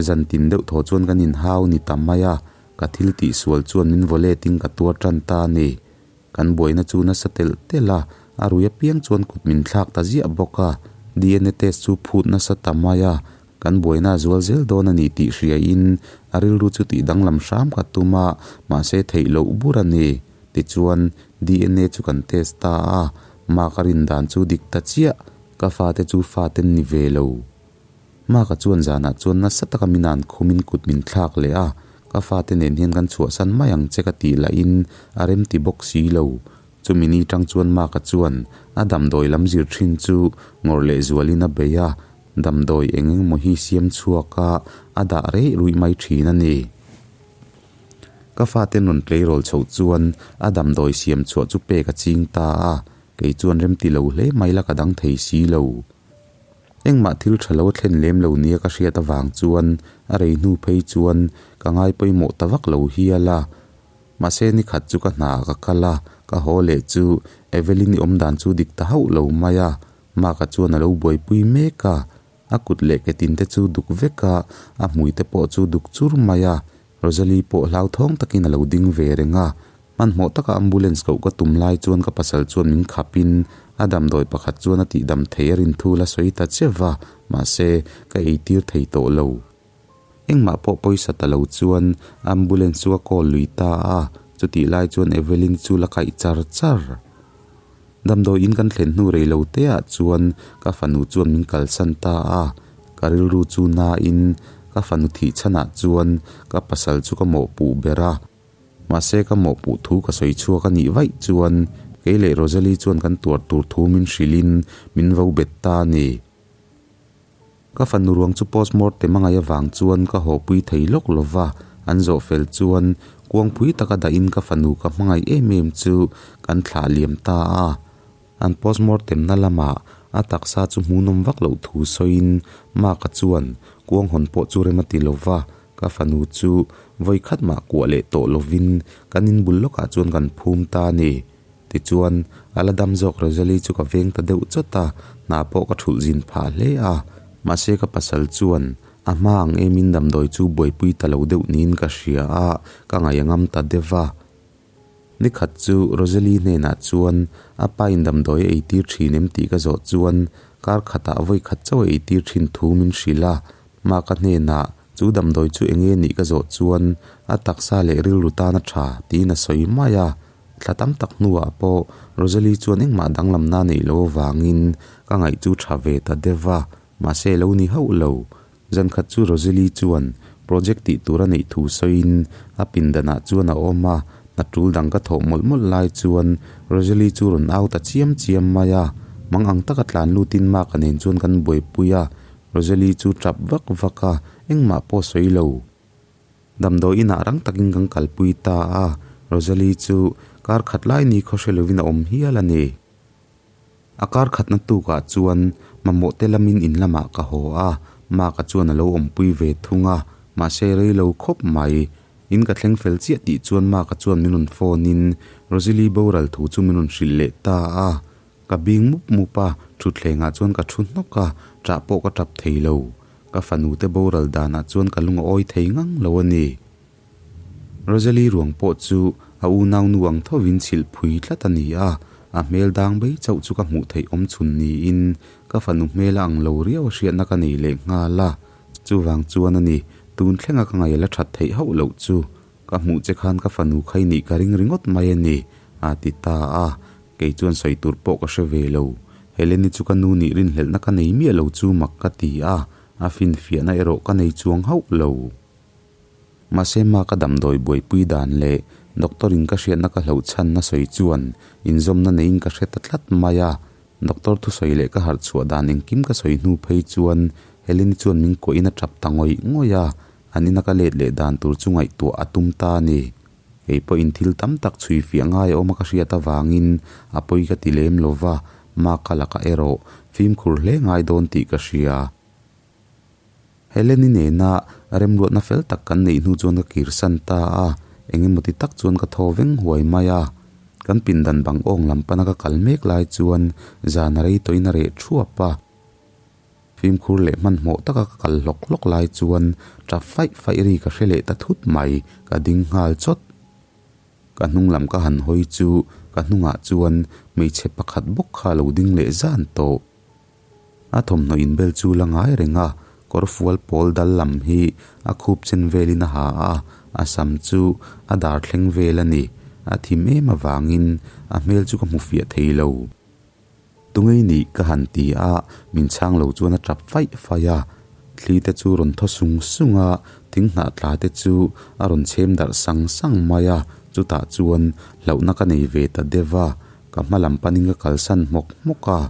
zan tin deuh thaw chuan kan inhau ni ta mai a, ka thil tih sual chuan min vaw let in ka tuar tan ta a ni. Kan buaina chu nasa telh telh a, a rui apiang chuan kut min thlak ta ziah bawk a, DNA test chu phut nasa ta mai a, kan buaina a zual zel dawn a ni tih hria in a rilru chu tih danglam hram ka tum a, mahse theih loh bur a ni. Tichuan DNA chu kan test ta a, mark a rin dan chu dik ta chiah. Ka fate chu faten ni ve lo. Maka chuan zanah chuan nasa taka min an khumin kut min thlak leh a, ka fate nen hian kan chhuahsan mai ang che ka tih lahin a remti bawk si lo. Chumi ni tang chuan Maka chuan a damdawi lam zir thin chu ngawrh leh zualin a bei a, damdawi eng engemaw hi siam chhuak a, a dah reih ruih mai thin a ni. Ka faten rawn tleirawl chhoh chuan a damdawi siam chhuah chu pek a ching ta a, Kei chuan remti lo hle mai la ka dang thei si lo. Engmah thil tha lo a thlen lem lo nia ka hriat avang chuan a rei hnu phei chuan ka ngai pawimawh ta vak lo hial a. Mahse ni khat chu ka hna ah ka kal a, ka haw leh chu Evelyn-i awm dan chu dik ta hauh lo mai a, Mark-a chuan a lo buaipui mek a. A kut leh ke tin te chu duk vek a, a hmui te pawh chu duk chur mai a. Rosalie pawh hlauthawng takin a lo ding ve reng a, hmanhmawh taka ambulance koh ka tum lai chuan ka pasal chuan min khapin a damdawi pakhat chuan a tihdam thei a rin thul a sawi ta che va, mahse ka eitir thei tawh lo. Engmah pawh pawisa ta lo chuan ambulance chu a call lui ta a, chutih lai chuan Evelyn chu la kaih char char. Damdawi in kan thlen hnu rei lo te ah chuan ka fanu chuan min kalsan ta a, ka rilru chu nain ka fanu thih chhan ah chuan ka pasal chu ka mawhpuh ber a, mahse ka mawhpuh thu ka sawi chhuak a nih vaih chuan kei leh Rosalie chuan kan tuar tur thu min hrilh in min vo bet ta a ni. Ka fanu ruang chu postmortem a ngaih avang chuan ka hawpui thei lawk lo va, an zawh fel chuan kuangpui taka dahin ka fanu ka hmangaih em em chu kan thlah liam ta a. An postmortem na lamah a taksa chu hmuhnawm vak loh thu sawiin Mark-a chuan kuang hawn pawh chu rem a ti lo va, ka fanu chu vawi khat mah kuah leh tawh lovin kan inbul lawkah chuan kan phum ta a ni. Tichuan, a la dam zawk Rosalie chu ka veng ta deuh chawt a, hna pawh ka thulh zin phah hle a. Mahse ka pasal chuan a hma ang emin damdawi chu buaipui ta lo deuh niin ka hria a, ka ngaih a ngam ta deuh a. Nikhat chu Rosalie hnenah chuan a pa in damdawi a eitir thin em tih ka zawh chuan kar khatah vawi khat chauh a eitir thin thu min hrilh a, Maka hnenah chu damdawi chu eng nge nih ka zawh chuan a taksa leh rilru tan a tha tiin a sawi mai a. Thla tam tak hnuah pawh Rosalie chuan engmah danglamna neih loh avangin ka ngaih chu tha ve ta deuh a, mahse lo ni hauh lo. Zankhat chu Rosalie chuan project tih tur a neih thu sawiin a pindanah chuan a awm a, hna tul dang ka thawh mawlh mawlh lai chuan Rosalie chu rawn au ta chiam chiam mai a, mang ang taka tlan lutin Mark-a nen chuan kan buaipui a, Rosalie chu tap vak vak a, engmah pawh sawi lo. Damdawi inah rang takin kan kalpui ta a, Rosalie chu kar khat lai ni khaw hre lovin a awm hial a ni. A kar khatna tukah chuan mamawh te lamin in lamah ka haw a, Mark-a chuan a lo awmpui ve thung a, mahse rei lo khawp mai. In ka thleng fel chiah tih chuan Mark-a chuan min rawn phone in Rosalie boral thu chu min rawn hrilh leh ta a, Ka bing mup mup a, thutthlengah chuan ka thu hnawk a, ṭah pawh ka ṭap thei lo. Ka fanu te boral danah chuan ka lung a awi thei ngang lo a ni. Rosalie ruang pawh chu a unau nu ang thovin chhilh phui tlat a ni a, a hmel dang bai chauh chu ka hmuh theih awm chhun niin ka fanu hmel a ang lo riau a hriatna ka nei leh nghal a. Chuvang chuan a ni, tun thlenga ka ngaih la ṭhat theih hauh loh chu. Ka hmuh che khan ka fanu kha i nih ka ring ringawt mai a ni, a ti ta a. Kei chuan sawi tur pawh ka hre ve lo. Heleni chu ka nu nih rinhlelhna ka nei miah lo chu mak ka ti a, a finfiahna erawh ka nei chuang hauh lo. Mahse ma ka damdawi buaipui dan leh doctor in ka hriatna ka hloh chhanna sawi chuan inzawmna neiin ka hre ta tlat mai a. Doctor thusawi leh ka harh chhuah dan engkim ka sawi hnu phei chuan Heleni chuan min kuahin a tap ta ngawih ngawih a, an ina ka let leh dan tur chu ngaihtuah a tum ta a ni. Kei pawhin thil tam tak chhui fiah ngai a awm a ka hriat avangin a pawi ka ti lem lo va, ma ka lakah erawh fimkhur hle ngai dawn tih ka hria. Heleni nena remruatna fel tak kan neih hnu chuan ka kirsan ta a, eng emaw ti tak chuan ka thaw veng huai mai a. Kan pindan bang awng lam pana ka kal mek lai chuan zan a rei tawhin a reh thuap a. Fimkhur leh hmanhmawh taka ka kal hlawk hlawk lai chuan tap faih faih ri ka hre leh ta thut mai, ka ding nghal chawt. Ka hnung lam ka han hawi chu ka hnungah chuan hmeichhe pakhat bawk kha a lo ding leh zan tawh. A thawmhnaw inbel chu la ngai reng a, kawr fual pawl dal lam hi a khup chen velin a ha a, a sam chu a dar thleng vel a ni. A thim em avangin a hmel chu ka hmu fiah thei lo. Tungei nih ka han ti a, min chhang lo chuan a tap faih faih a. Thli te chu rawn thaw sung sung a, thing hnah tla te chu a rawn chhem darh sang sang mai a, chutah chuan hlauhna ka nei ve ta deuh a, ka hma lam panin ka kalsan hmawk hmawk a.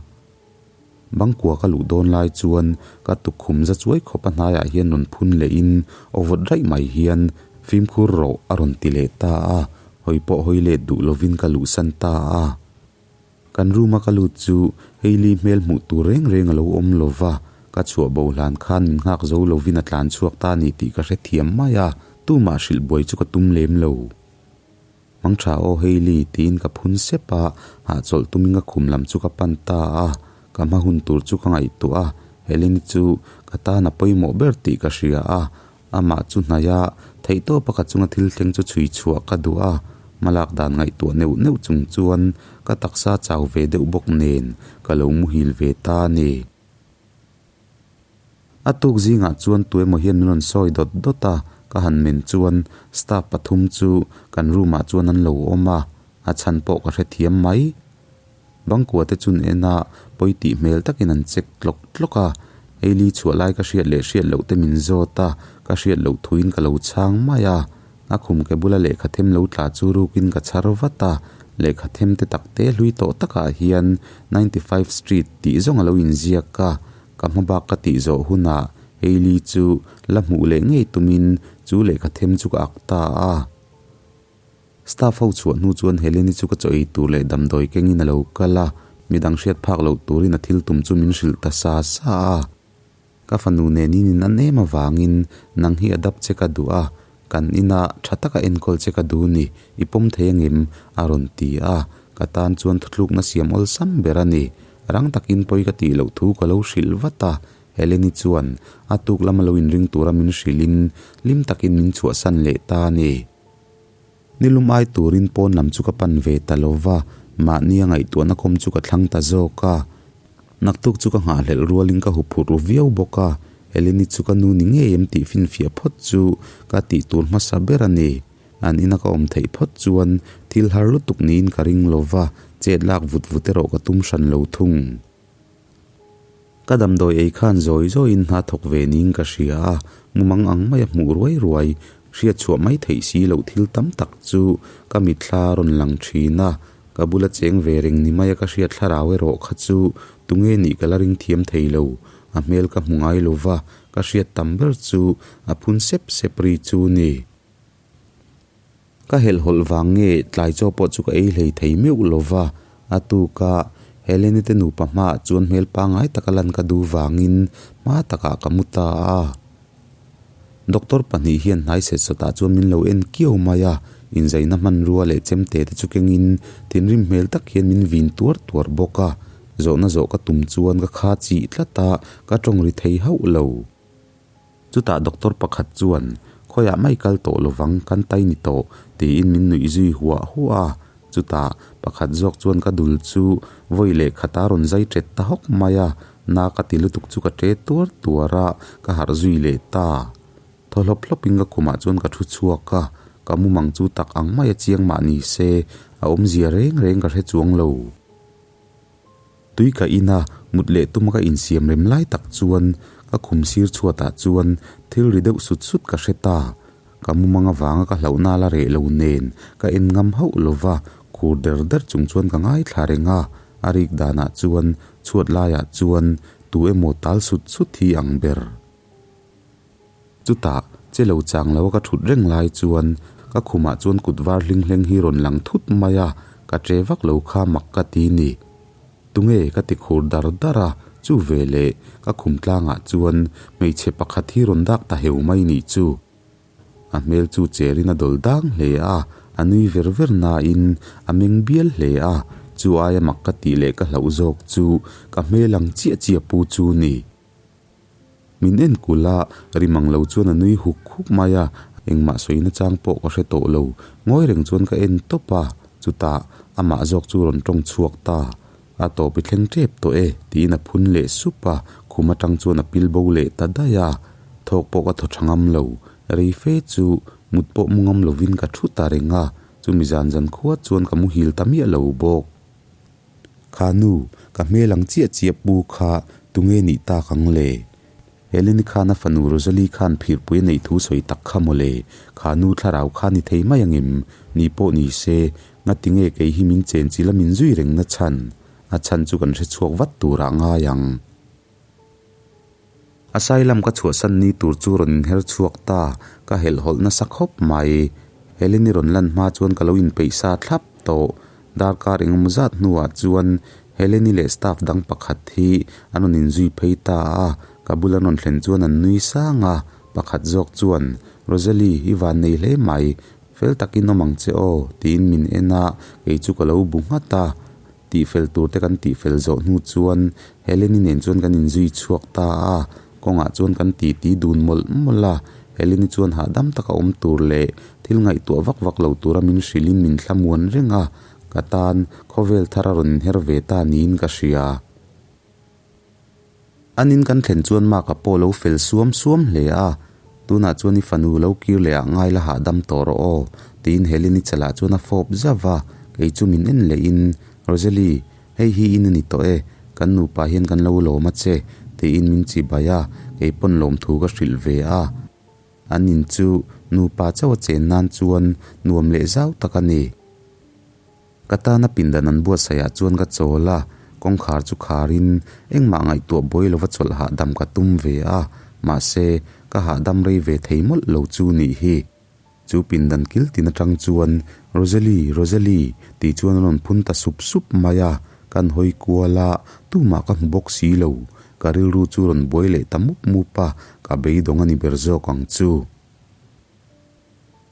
Bangkua ka luh dawn lai chuan ka tukkhum za chuai khawp a hnaiah hian rawn phun lehin aw vawt raih mai hian fimkhur rawh a rawn ti leh ta a, hawi pawh hawi let duh lovin ka luhsan ta a. Kan room a ka lut chu Hailey hmel hmuh tur reng reng a lo awm lo va, ka chhuah bo hlan khan min nghak zo lovin a tlan chhuak ta a ni tih ka hrethiam mai a, tumah hrilh buai chu ka tum lem lo. Mang tha aw Hailey tiin ka phun sep a, hahchawlh tumin ka khum lam chu ka pan ta a, ka hma hun tur chu ka ngaihtuah a, Heleni chu ka tan a pawimawh ber tih ka hria a, amah chu hnaih a, theihtawpa ka chunga thil thleng chu chhui chhuah ka duh a, hmalak dan ngaihtuah neuh neuh chung chuan ka taksa chau ve deuh bawk nen ka lo muhil ve ta a ni. A tuk zingah chuan tuemaw hian min rawn sawi dawt dawt a, ka han men chuan staff pathum chu kan room ah chuan an lo awm a, a chhan pawh ka hrethiam mai. Bangkua te chun en a pawi tih hmel takin an check tlawk tlawk a, Hailey chhuah lai ka hriat leh hriat loh te min zawt a, ka hriat loh thuin ka lo chhang mai a. A khum ke bula lehkha them lo tla chu rukin ka chhar vat a, lehkha them te tak te hlui tawh takah hian 95 street tih zawng a lo inziak a, Ka hma bak ka tih zawh hunah Hailey chu la hmuh leh ngei tumin chu lehkha them chu ka ak ta a. Staff ho chhuah hnu chuan Heleni chu ka chaw ei tur leh damdawi kengin a lo kal a, midang hriat phak loh turin a thil tum chu min hrilh ta sa sa a. Ka fanu nen in in an em avangin nang hi a dap che ka duh a, kan inah tha taka enkawl che ka duh ni, i pawm thei angem? a rawn ti a, ka tan chuan thutlukna siam awlsam ber a ni. Rang takin pawi ka tih loh thu ka lo hrilh vat a, Heleni chuan a tuk lama lo inring tura min hrilhin hlim takin min chhuahsan leh ta a ni. Nilum ai turin pawn lam chu ka pan ve ta lo va, mahni a ngaihtuahna kawm chu ka thlang ta zawk a. Naktuk chu ka nghahhlelh rualin ka huphurh ru viau bawk a, Heleni chu ka nu ni ngei em tih finfiah phawt chu ka tih tur hmasa ber a ni. An ina ka awm theih phawt chuan thil har lutuk niin ka ring lo va, chet lak vut vut erawh ka tum hran lo thung. Ka damdawi ei khan zawi zawiin hna thawk ve niin ka hria a, mumang ang maia hmuh ruai ruai, hriat chhuah mai theih si loh thil tam tak chu ka mitthla a rawn lang thin a, ka bula cheng ve reng ni maia ka hriat thlarau erawh kha chu tunge nih ka la ring thiam thei lo, a hmel ka hmu ngai lo va, ka hriat tam ber chu a phun sep sep ri chu ni. Ka helhhawlh vang nge tlai chaw pawh chu ka ei hlei thei meuh lo va, a tuka Helene te nupa hmaah chuan hmel pangngai taka lan ka duh vangin hma takah ka mu ta a. Doctor pahnih hian hnai set sawtah chuan min lo en kiau mai a, inzaina hmanrua leh chemte te chu kengin thinrim hmel tak hian min vin tuar tuar bawk a, zawhna zawh ka tum chuan ka kha chih tlat a, ka tawng ri thei hauh lo. Chutah doctor pakhat chuan, Khawiah mai kal tawh lovang, kan tai ni tawh, tiin min nuih zui huah huah a. Chutah pakhat zawk chuan ka dul chu vawi leh khata rawn zai ṭet ta hawk mai a, na ka ti lutuk chu ka ṭe tuar tuar a, ka harh zui leh ta. Thaw hlawp hlawpin ka khumah chuan ka ṭhu chhuak a, ka. Ka mumang chu tak ang maia chiang mah ni se, a awmzia reng reng ka hre chuang lo. Tui ka in a, mut leh tuma ka insiam rem lai tak chuan ka khum sir chhuatah chuan thil ri deuh sut sut ka hre ta. Ka mumang avanga ka hlauhna la reh lo nen ka en ngam hauh lo va, khur der der chung chuan ka ngaithla reng a, a rik danah chuan chhuat laiah chuan tu emaw tal sut sut hi ang ber. Chutah, che lo chang lo a ka thut reng lai chuan ka khumah chuan kut var hling hleng hi rawn lang thut mai a, ka che vak lo kha mak ka ti ni. Tunge ka ti khur dar dar a, chu veleh ka khum tlangah chuan hmeichhe pakhat hi rawn dak ta heu mai nih chu. A hmel chu cherin a dawl dang hle a, a nui ver ver nain a meng bial hle a, chu aia mak ka tih leh ka hlauh zawk chu ka hmel ang chiah chiah pu chu ni. Min en kulh a, rim ang lo chuan a nui huk huk mai a, engmah sawina chang pawh ka hre tawh lo. Ngawi reng chuan ka en tawp a, chutah amah zawk chu rawn tawng chhuak ta. A tawp i thleng tep tawh e, tiin a phun leh sup a, khum atang chuan a pil bo leh ta daih a. Thawk pawh ka thaw tha ngam lo, rei fe chu mut pawh mu ngam lovin ka thu ta reng a, chumi zan zan khua chuan ka muhil ta miah lo bawk. Kha nu, ka hmel ang chiah chiah pu kha tunge nih tak ang le? Heleni khan a fanu Rosalie khan phirpui a neih thu sawi tak kha maw le? Kha nu thlarau kha ni thei mai angem? Ni pawh ni se, ngati nge kei hi min chen chil a min zui reng na chhan? A chhan chu kan hre chhuak vat turah ngai ang. A sailam ka chhuahsan ni tur chu rawn inher chhuak ta, ka helhhawlh nasa khawp mai. Heleni rawn lan hma chuan ka lo inpeih sa thlap tawh. Darkar engemaw zat hnuah chuan Heleni leh staff dang pakhat hi an rawn inzui phei ta a, ka bula rawn thlen chuan an nui sang a, pakhat zawk chuan, Rosalie, i van nei hle mai, fel takin awm ang che aw, tiin min en a, kei chu ka lo bu nghat a. Tihfel tur te kan tihfel zawh hnu chuan Heleni nen chuan kan inzui chhuak ta a, kawngah chuan kan titi dun mawlh mawlh a, Heleni chuan hahdam taka awm tur leh thil ngaihtuah vak vak lo tura min hrilhin min thlamuan reng a, ka tan khawvel thar a rawn inher ve ta niin ka hria. An in kan thlen chuan Mark-a pawh lo fel suam suam hle a, Tunah chuan i fanu lo kir leh ah ngai la hahdam tawh rawh aw, tiin Helen-i chalah chuan a fawp zauh a, kei chu min en leh in, Rosalie, hei hi in a ni tawh e, kan nupa hian kan lo lawm a che, tiin min chibai a, kei pawn lawmthu ka hrilh ve a. An in chu nupa chauh a chen nan chuan nuam leh zau tak a ni. Ka tana pindan an buatsaih ah chuan ka chawl a, kawngkhar chu kharin engmah ngaihtuah buai lova chawlh hahdam ka tum ve a, mahse ka hahdam rei ve thei mawlh lo chu nih hi. Chu pindan kil tin atang chuan Rosalie, Rosalie tih chuan a rawn phun ta sup sup mai a, kan hawi kual a, tumah ka hmu bawk si lo, ka rilru chu rawn buai leh ta mup mup a, ka beidawng a ni ber zawk ang chu.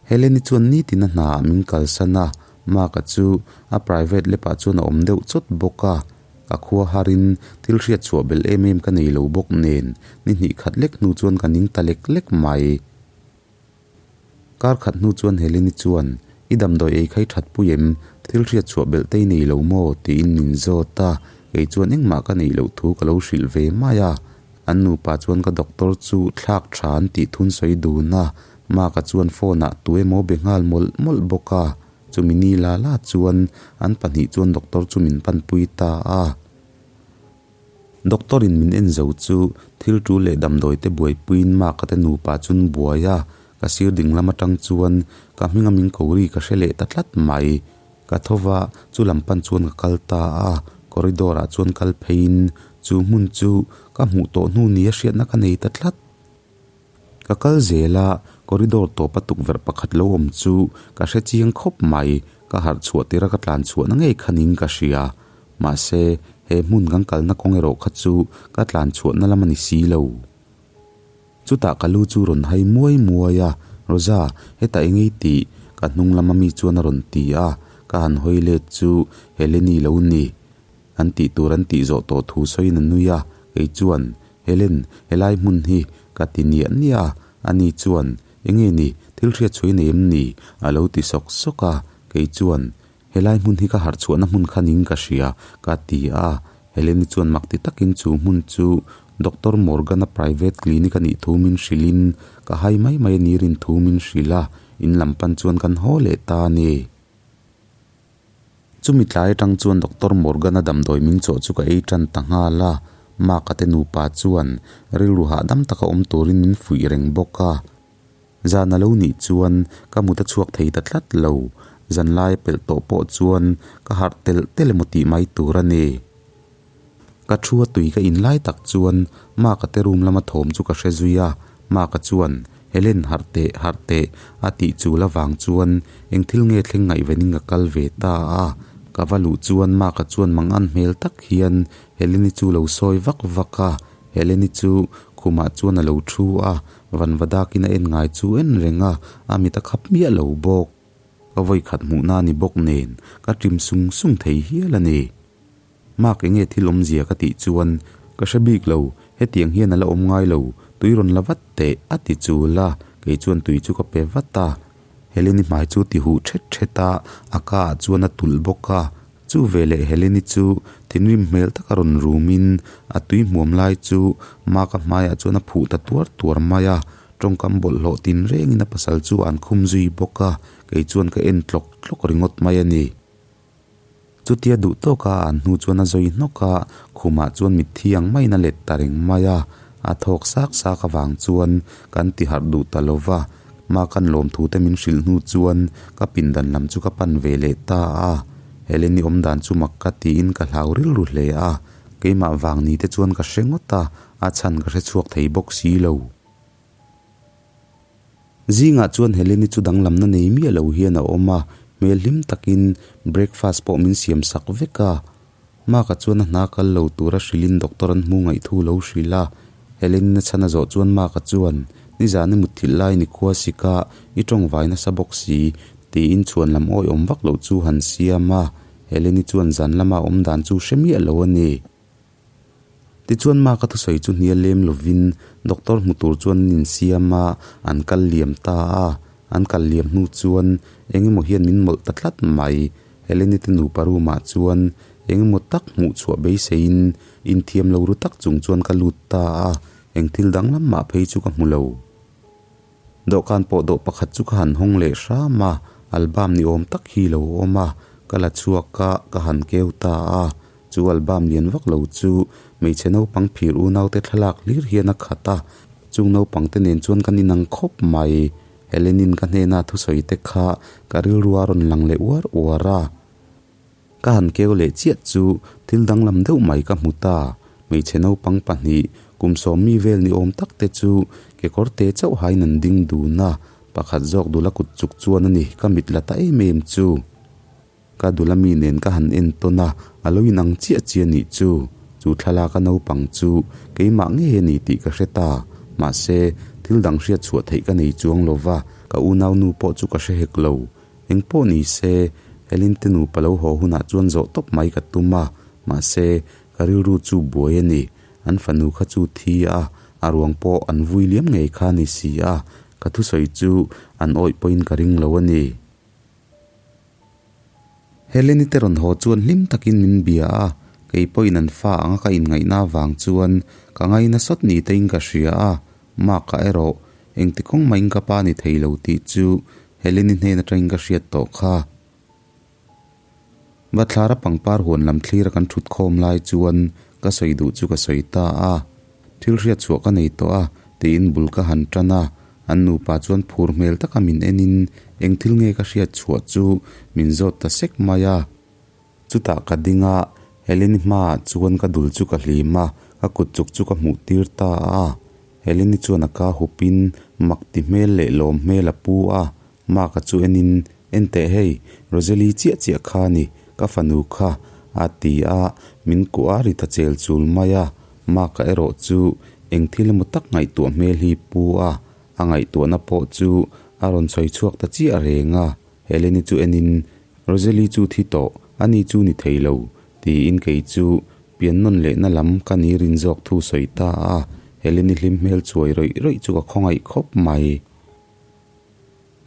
Heleni chuan nitin a hna ah min kalsan a, Mark-a chu a private lab ah chuan a awm deuh chawt bawk a, ka khua harin thil hriat chhuah belh em em ka nei lo bawk nen ni hnih khat lek hnu chuan ka ning ta lek lek mai. Kar khat hnu chuan Heleni chuan, I damdawi ei kha i that pui em? Thil hriat chhuah belh te i nei lo maw? tiin min zawt a, kei chuan engmah ka neih loh thu ka lo hrilh ve mai a. An nupa chuan ka doctor chu thlak tha an tih thun sawi dun a, Mark-a chuan phone-ah tu emaw be nghal mawlh mawlh bawk a, chumi ni la la chuan an pahnih chuan doctor chu min panpui ta a. Doctor-in min en zo chu thil tul leh damdawi te buaipuiin Mark-a te nupa chu an buai a, ka sir ding lam atang chuan ka hminga min ko ri ka hre leh ta tlat mai. Ka tho va, chu lam pan chuan ka kal ta a, corridor-ah chuan kal pheiin chu hmun chu ka hmuh tawh hnu nia hriatna ka nei ta tlat. Ka kal zel a, corridor tawpa tukverh pakhat lo awm chu ka hre chiang khawp mai, ka harh chhuah tir a ka tlan chhuahna ngei khanin ka hria. Mahse, he hmun kan kalna kawng erawh kha chu ka tlan chhuahna lam a ni si lo. Chutah ka lu chu rawn hai muai muai a, Rosa, hetah eng ei tih? Ka hnung lama mi chuan a rawn ti a, ka han hawi let chu Heleni lo ni. An tih tur an tih zawh tawh thu sawiin a nui a, kei chuan, Helen, helai hmun hi ka ti niah niah a, ani chuan, Enge ni, thil hriat chhuai nei em ni? a lo ti sawk sawk a, kei chuan, Helai hmun hi ka harh chhuahna hmun kha ning ka hria, ka ti a, Heleni chuan mak ti takin chu hmun chu Doctor Morgan-a private clinic a nih thu min hrilhin ka hai mai mai a ni rin thu min hrilh a. in lam pan chuan kan haw leh ta a ni. Chumi tlai atang chuan Doctor Morgan-a damdawi min chawh chu ka ei tan ta nghal a, Mark-a te nupa chuan rilru hahdam taka awm turin min fuih reng bawk a. Zan a lo nih chuan ka mut a chhuak thei ta tlat lo, zanlai a pelh tawh pawh chuan ka harh telh telh emaw tih mai tur a ni. Ka thu a tui ka in lai tak chuan Mark-a te room lama thawm chu ka hre zui a, Mark-a chuan, Helen harh teh, harh teh, a tih chul avang chuan eng thil nge thleng ngaihvenin ka kal ve ta a. Ka va luh chuan Mark-a chuan mangan hmel tak hian Helen-i chu lo sawi vak vak a, Helen-i chu khumah chuan a lo thu a, vanva dakin a en ngai chu en reng a, a mit a khap miah lo bawk. Ka vawikhat hmuhna a ni bawk nen ka ṭim sung sung thei hial a ni. Mark enge thil awmzia ka tih chuan ka hre bik lo, hetiang hian a la awm ngai lo, tui rawn la vat teh a ti chul a, kei chuan tui chu ka pe vat a. Heleni hmai chu ti huh thet thet a, a ka ah chuan a tulh bawk a, chu veleh Heleni chu thinrim hmel taka rawn rumin a tui hmuam lai chu Mark-a hmaiah chuan a phuh ta tuar tuar mai a, tawngkam bawlhhlawh tinrengin a pasal chu an khum zui bawk a, kei chuan ka en tlawk tlawk ringawt mai a ni. Chutia duh tawka an hnu chuan a zawi hnawk a, khumah chuan mitthi ang maiin a let ta reng mai a. A thawk sak sak avang chuan kan ti harh duh ta lo va, ma kan lawmthu te min hrilh hnu chuan ka pindan lam chu ka pan ve leh ta a. Heleni awm dan chu mak ka tiin ka hlau rilru hle a, keimah vang ni te chuan ka hre ngawt a, a chhan ka hre chhuak thei bawk si lo. Zingah chuan Heleni chu danglamna nei miah lo hian a awm a, hmel hlim takin breakfast pawh min siam sak vek a. Mark-a chuan a hna kal lo tura hrilhin doctor an hmu ngaihthu lo hrilh a. Heleni na chhan a zawh chuan Mark-a chuan, Nizan i mutthilh lai ni khua sika i tawngvai nasa bawk si, tiin chhuan lam awihawm vak loh chu han siam a. Heleni chuan zan lama awm dan chu hre miah lo a ni. Tichuan Mark-a thusawi chu hnial lem lovin doctor hmu tur chuan an insiam a, an kal liam ta a. An kal liam hnu chuan eng emaw hian min mawlh ta tlat mai. Heleni te nupa room ah chuan eng emaw tak hmuh chhuah beiseiin inthiam lo ru tak chung chuan ka lut ta a, eng thil danglam mah phei chu ka hmu lo. Dawhkan pawh dawh pakhat chu ka han hawng leh hram a, album ni awm tak hi lo awm a, ka la chhuak a, ka han keu ta a. Chu album lian vak lo chu hmeichhe naupang phir unaute thlalak hlir hian a khat a, chung naupang te nen chuan kan inang khawp mai. Helenin ka hnena thusawi te kha ka rilru a rawn lang leh uar uar a. Ka han keu leh chiah chu thil danglam deuh mai ka hmu ta. Hmeichhe naupang pahnih, kum sawmmi vel ni awm tak te chu kekawr te chauh hain an ding dun a, pakhat zawk dula kut chuk chuan a ni ka mit la ta em em chu. Ka dula mi nen ka han en tawn a, a lo inang chiah chiah nih chu. Chu thlalaka naupang chu keimah ngei a ni tih ka hre ta. Mahse, thil dang hriat chhuah theih ka nei chuang lo va, ka unaunu pawh chu ka hre hek lo. Eng pawh ni se, Helen te nupa lo haw hunah chuan zawh tawp mai ka tum a, mahse, ka rilru chu buai a ni. An fanu kha chu thi a, a ruang pawh an vui liam ngei kha a ni si a, ka thusawi chu an awih pawhin ka ring lo a ni. Heleni te rawn haw chuan hlim takin min bia a, kei pawhin an fa anga ka inngaihna avang chuan ka ngaina sawt ni tein ka hria a, Mark-a erawh engti kawng mahin ka pa ni thei lo tih chu Heleni hnen atangin ka hriat tawh kha. Bathlara pangpar huan lam thlira kan thut khawm lai chuan ka sawi duh chu ka sawi ta a, thil hriat chhuah ka nei tawh a tiin bul ka han tan a, an nupa chuan phur hmel taka min enin eng thil nge ka hriat chhuah chu min zawt ta sek mai a. Chutah ka ding a, Heleni hmaah chuan ka dul chu ka hlim a, ka kut chuk chu ka hmuh tir ta a. Heleni chuan a ka hupin mak ti hmel leh lawm hmel a pu a, Mark-a chu enin, En teh hei, Rosalie chiah chiah kha a ni, ka fanu kha, a ti a, min kuah a ri ta chel chul mai a. Mark-a erawh chu eng thil emaw tak ngaihtuah hmel hi pu a, a ngaihtuahna pawh chu a rawn sawi chhuak ta chiah reng a. Heleni chu enin, Rosalie chu thi tawh, ani chu ni thei lo, tiin kei chu pian nawn lehna lam ka ni rin zawk thu sawi ta a. Heleni hlim hmel chuai rawih rawih chu ka khawngaih khawp mai.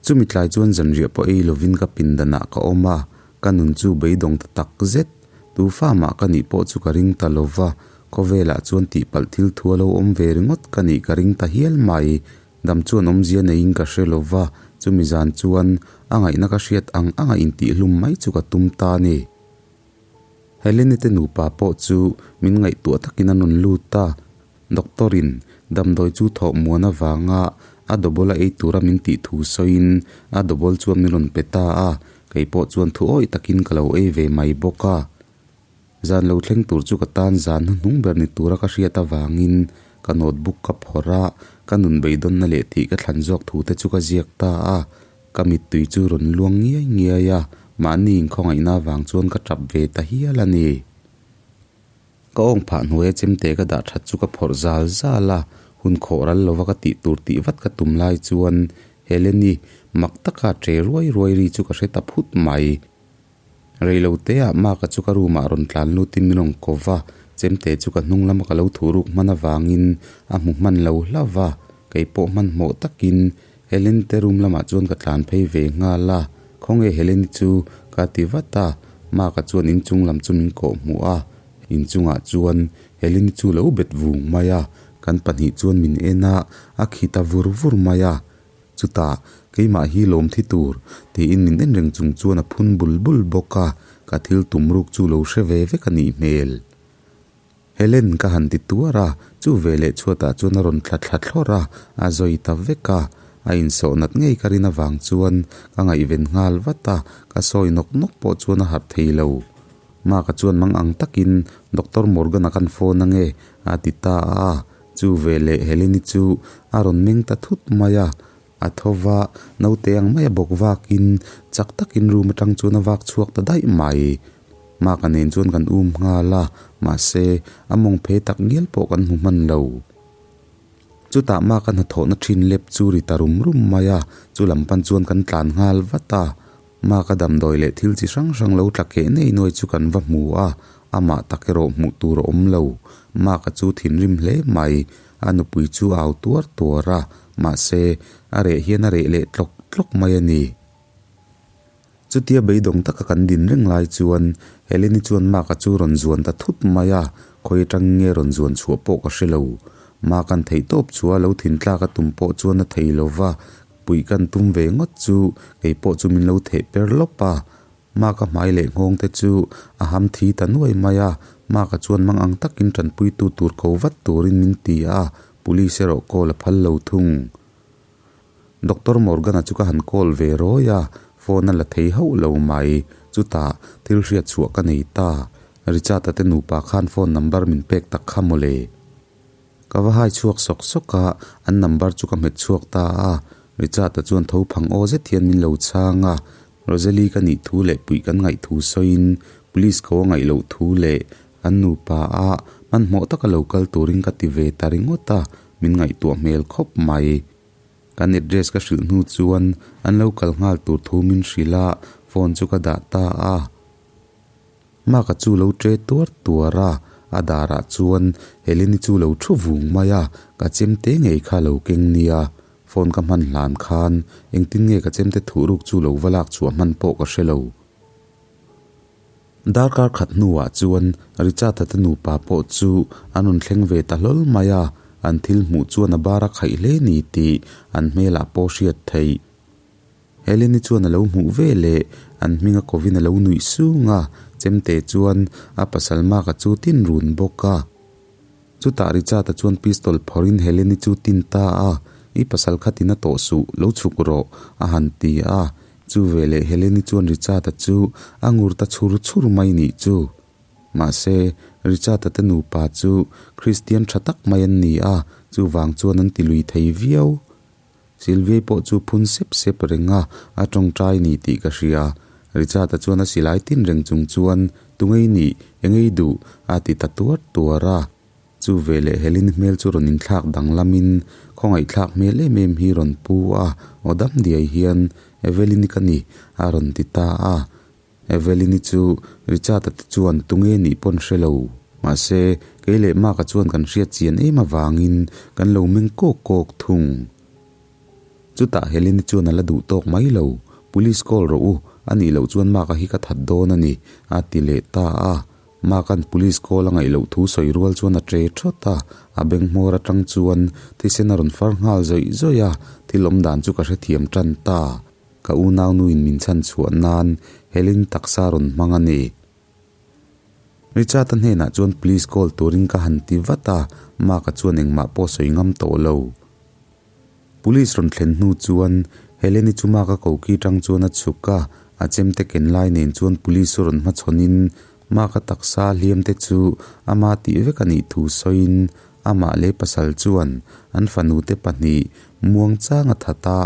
Chumi tlai chuan zanriah pawh ei lovin ka pindanah ka awm a, ka nun chu beidawng ta tak zet. Tu fa mah ka nih pawh chu ka ring ta lo va, khawvelah chuan tihpalh thil thu a lo awm ve ringawt ka nih ka ring ta hial mai. Dam chuan awmzia neiin ka hre lo va, Chumi zan chuan a ngaihna ka hriat ang anga intihhlum mai chu ka tum ta a ni. Helene te nupa pawh chu min ngaihtuah takin an rawn lut a, Doctor in damdawi chu thawh muan avanga a double a ei tura min tih thu sawiin a double chuan min rawn pe ta a, kei pawh chuan thu awih takin ka lo ei ve mai bawk a. Zan lo thleng tur chu ka tan zan hnuhnung ber ni tura ka hriat avangin ka notebook ka phawrh a, ka nun beidawnna leh tih ka thlan zawk thu te chu ka ziak ta a, ka mittui chu rawn luang ngiai ngiai a, mahni inkhawngaihna avang chuan ka tap ve ta hial a ni. Ka awng phah hnuaia chemte ka dah that chu ka phawrh zal zal a, hun khawh ral lova ka tih tur tih vat ka tum lai chuan Heleni mak taka che ruai ruai ri chu ka hre ta phut mai. Reiloteah Mark-a chu ka room-ah rawn tlan lutin min rawn ko va, chemte chu ka hnung lama ka lo thuh ruk hman avangin a hmu hman lo hlauh va, kei pawh hmanhmawh takin Helen te room lamah chuan ka tlan phei ve nghal a, Khawnge Helen-i chu? ka ti vat a, Mark-a chuan inchung lam chu min kawh hmuh a, inchungah chuan Helen-i chu lo bet vung mai a, kan pahnih chuan min en a, a khi ta vur vur mai a. Chutah, keimah hi lawm thi tur, tiin min en reng chung chuan a phun bul bul bawk a, ka thil tum ruk chu lo hre ve vek a nih hmel. Helen ka han ti tuar a, chu veleh chhuatah chuan a rawn thla thla thlawrh a, a zawi ta vek a. A insawh nat ngei ka rin avang chuan ka ngaihven nghal vat a, ka sawi nawk nawk pawh chuan a harh thei lo. Mark-a chuan mang ang takin Doctor Morgan-a kan phone ange, a ti ta a. Chu veleh Helene-i chu a rawn meng ta thut mai a, a tho va, naute ang mai a bawk vakin chak takin room atang chuan a vak chhuak ta daih mai. Mark-a nen chuan kan um nghal a, mahse a mawng phe tak ngial pawh kan hmu hman lo. Chutah Mark-a hnathawhna thin lep chu ri ta rum rum mai a, chu lam pan chuan kan tlan nghal vat a. Mark-a damdawi leh thil chi hrang hrang lo tla keh nei nuai chu kan va hmu a, amah tak erawh hmuh tur a awm lo. Mark-a chu thinrim hle mai, a nupui chu a au tuar tuar a, mahse, a reh hian a reh leh tlawk tlawk mai a ni. Chutia beidawng taka kan din reng lai chuan Helene-i chuan Mark-a chu rawn zuan ta thut mai a, khawi atang nge rawn zuan chhuah pawh ka hre lo. Mark-a'n theihtawp chhuah a lo thintlak a tum pawh chuan a thei lo va, Puih kan tum ve ngawt chu kei pawh chu min lo theh per lawp a. Mark-a hmai leh nghawng te chu a ham thi ta nuai mai a. Mark-a chuan mang ang takin tanpuitu tur ko vat turin min ti a, police erawh call a phal lo thung. Doctor Morgan-a chu ka han call ve rawi a, phone a la thei hauh lo mai. Chutah thil hriat chhuah ka nei ta. Richard-a te nupa khan phone number min pek tak kha mawle. Ka va hai chhuak sawk sawk a, an number chu ka hmet chhuak ta a. Richard-a chuan tho phang aw zet hian min lo chhang a, Rosalie ka nih thu leh puih kan ngaih thu sawiin police ko a ngaih loh thu leh an nupa a hmanhmawh taka lo kal turin ka ti ve ta ringawt a, min ngaihtuah hmel khawp mai. Kan address ka hrilh hnu chuan an lo kal nghal tur thu min hrilh a, phone chu ka dah ta a. Mark-a chu lo tre tuar tuar a, a darah chuan Helene-i chu lo thu vung mai a, ka chemte ngei kha lo keng nia, phone ka hman hlan khan engtin nge ka chemte thuh ruk chu lo va lak chhuah hman pawh ka hre lo. Darkar khat hnuah chuan Richard-a te nupa pawh chu an rawn thleng ve ta hlawl mai a, an thil hmuh chuan a bar a khaih hle ni tih an hmelah pawh hriat theih. Helene-i chuan a lo hmuh ve leh an hminga kovin a lo nuih sung a, chemte chuan a pasal Mark-a chu tin run bawk a. Chutah Richard-a chuan pistol phawrhin Helene-i chu tin ta a, I pasal kha tina tawh suh, lo chhuk rawh, a han ti a. Chu veleh Helene-i chuan Richard-a chu a ngur ta chhur chhur mai nih chu. Mahse, Richard-a te nupa chu Kristian tha tak mai an ni a, chuvang chuan an ti lui thei viau. Sylvia pawh chu phun sep sep reng a, a tawngtai ni tih ka hria. Richard-a chuan a silai tin reng chung chuan, Tungei nih, engei duh? a ti ta tuar tuar a. Chu veleh Helen hmel chu rawn inthlak danglamin, khawngaihthlak hmel em em hi rawn pu a, aw dam diai hian, Evelyn-i ka ni, a rawn ti ta a. Evelyn-i chu Richard-a te chuan tunge nih pawn hre lo. Mahse, kei leh Mark-a chuan kan hriat chian em avangin kan lo meng kawk kawk thung. Chutah Helen-i chuan a la duh tawk mai lo, Police call rawh u, a nih loh chuan Mark-a hi ka that dawn a ni, a ti leh ta a. Mark-a'n police call a ngaih loh thu sawi rual chuan a ṭe ṭhawt a, a beng hmawr aṭang chuan thisen a rawn far nghal zawih zawih a, thil awm dan chu ka hrethiam ṭan ta. Ka unaunuin min chhan chhuah nan Helen taksa rawn hmang a ni. Richard-a hnenah chuan police call turin ka han ti vat a, Mark-a chuan engmah pawh sawi ngam tawh lo. Police rawn thlen hnu chuan Helen-i chu Mark-a koki tang chuan a chhuk a, a chemte ken lai nen chuan police rawn hmachhawnin Mark-a taksa hliam te chu ama tih vek a nih thu sawiin amah leh pasal chuan an fanu te pahnih muangchang a that a,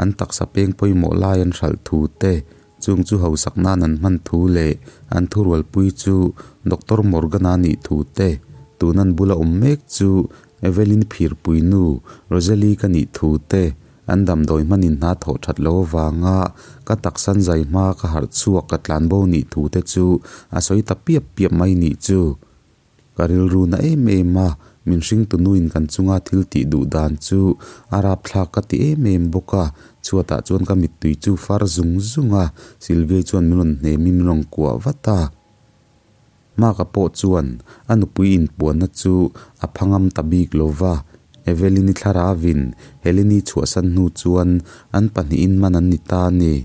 an taksa peng pawimawh lai an hralh thu te, chung chu hausak nan an hman thu leh an thurualpui chu Doctor Morgan-a nih thu te, tun an bula awm mek chu Evelyn phirpui nu Rosalie ka nih thu te, an damdawi hmanin hna thawh that lo avanga ka taksan zai hma ka harh chhuak ka tlan bo nih thu te chu a sawi ta piap piap mai nih chu. Ka rilru na em em a, min hringtu nuin kan chunga thil tih duh dan chu a rapthlak ka ti em em bawk a, chhuatah chuan ka mittui chu far zung zung a, Sylvia chuan min rawn hnemin min rawn kuah vat a. Mark-a pawh chuan a nupui inpuanna chu a pha ngam ta bik lo va, Evelyn-i thlarauin Helen-i chhuahsan hnu chuan an pahnihin man an ni ta a ni.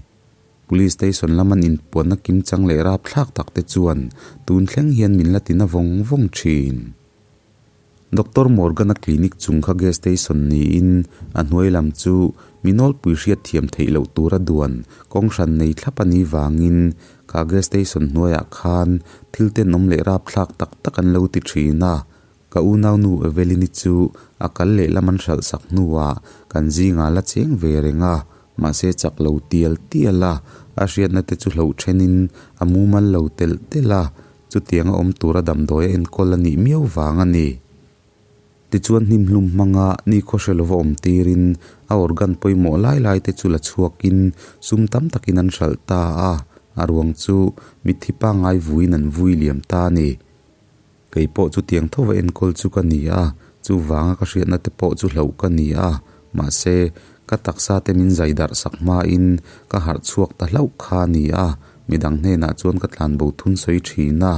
Police station lam an inpuanna kimchang leh rapthlak tak te chuan tun thleng hian min la tina vawng vawng thin. Doctor Morgan-a clinic chung kha gas station niin a hnuai lam chu mi nawlpui hriat thiam theih loh tura duan kawng hran nei thlap a nih vangin kha gas station hnuaiah khan thil tenawm leh rapthlak tak tak an lo ti thin a. Ka unaunu Evelyn-i chu a kal lehlam an hralh sak hnuah kan zingah la cheng ve reng a, mahse chak lo tial tial a, a hriatna te chu hloh thenin a mumal lo telh telh a, chutianga awm tura damdawi a enkawl a nih miau vang a ni. Tichuan hnimhlum hmanga nikhaw hre lova awm tirin a organ pawimawh lai lai te chu la chhuakin sum tam takin an hralh ta a, a ruang chu mitthi pangngai vuiin an vui liam ta a ni. Kei pawh chutiang tho va enkawl chu ka ni a, chuvanga ka hriatna te pawh chu hlauh ka ni a, mahse, ka taksa te min zai darh sak hmain ka harh chhuak ta hlauh kha a ni a, midang hnenah chuan ka tlanbo thun sawi thin a.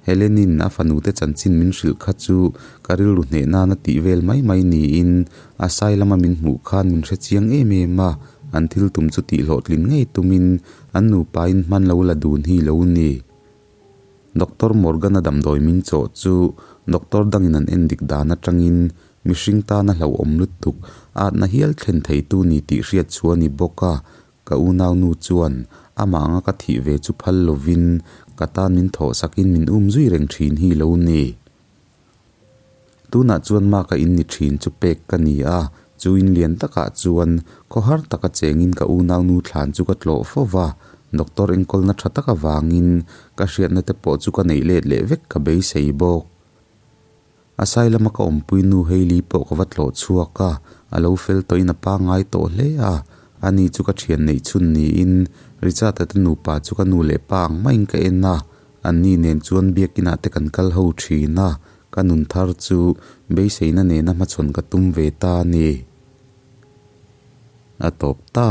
Helen-in a fanu te chanchin min hrilh kha chu ka rilru hneh nana tih vel mai mai niin a sai lama min hmuh khan min hre chiang em em a, an thil tum chu tih hlawhtlin ngei tumin an nupain hman lo la dun hi lo ni. Doctor Morgan-a damdawi min chawh chu doctor dangin an en dik dan atangin mihring tana hlauhawm lutuk atna hial thlen theitu ni tih hriat chu a ni bawk a, ka unaunu chuan amah anga ka thih ve chu phal lovin ka tan min thawh sakin min um zui reng thin hi lo ni. Tunah chuan Mark-a in ni thin chu pek ka ni a, chu in lian takah chuan khawhar taka chengin ka unaunu thlan chu ka tlawh fo va, doctor enkawlna tha tak avangin ka hriatna te pawh chu ka neih let leh vek ka beisei bawk. A sai lama ka awmpui nu Hailey pawh ka va tlawh chhuak a, a lo fel tawhin a pangngai tawh hle a, ani chu ka thian neih chhun niin Richard-a te nupa chu ka nu leh pa ang maiin ka en a, Anni nen chuan biakinah te kan kal ho thin a, ka nun thar chu beiseina nena hmachhawn ka tum ve ta a ni. A tawp ta.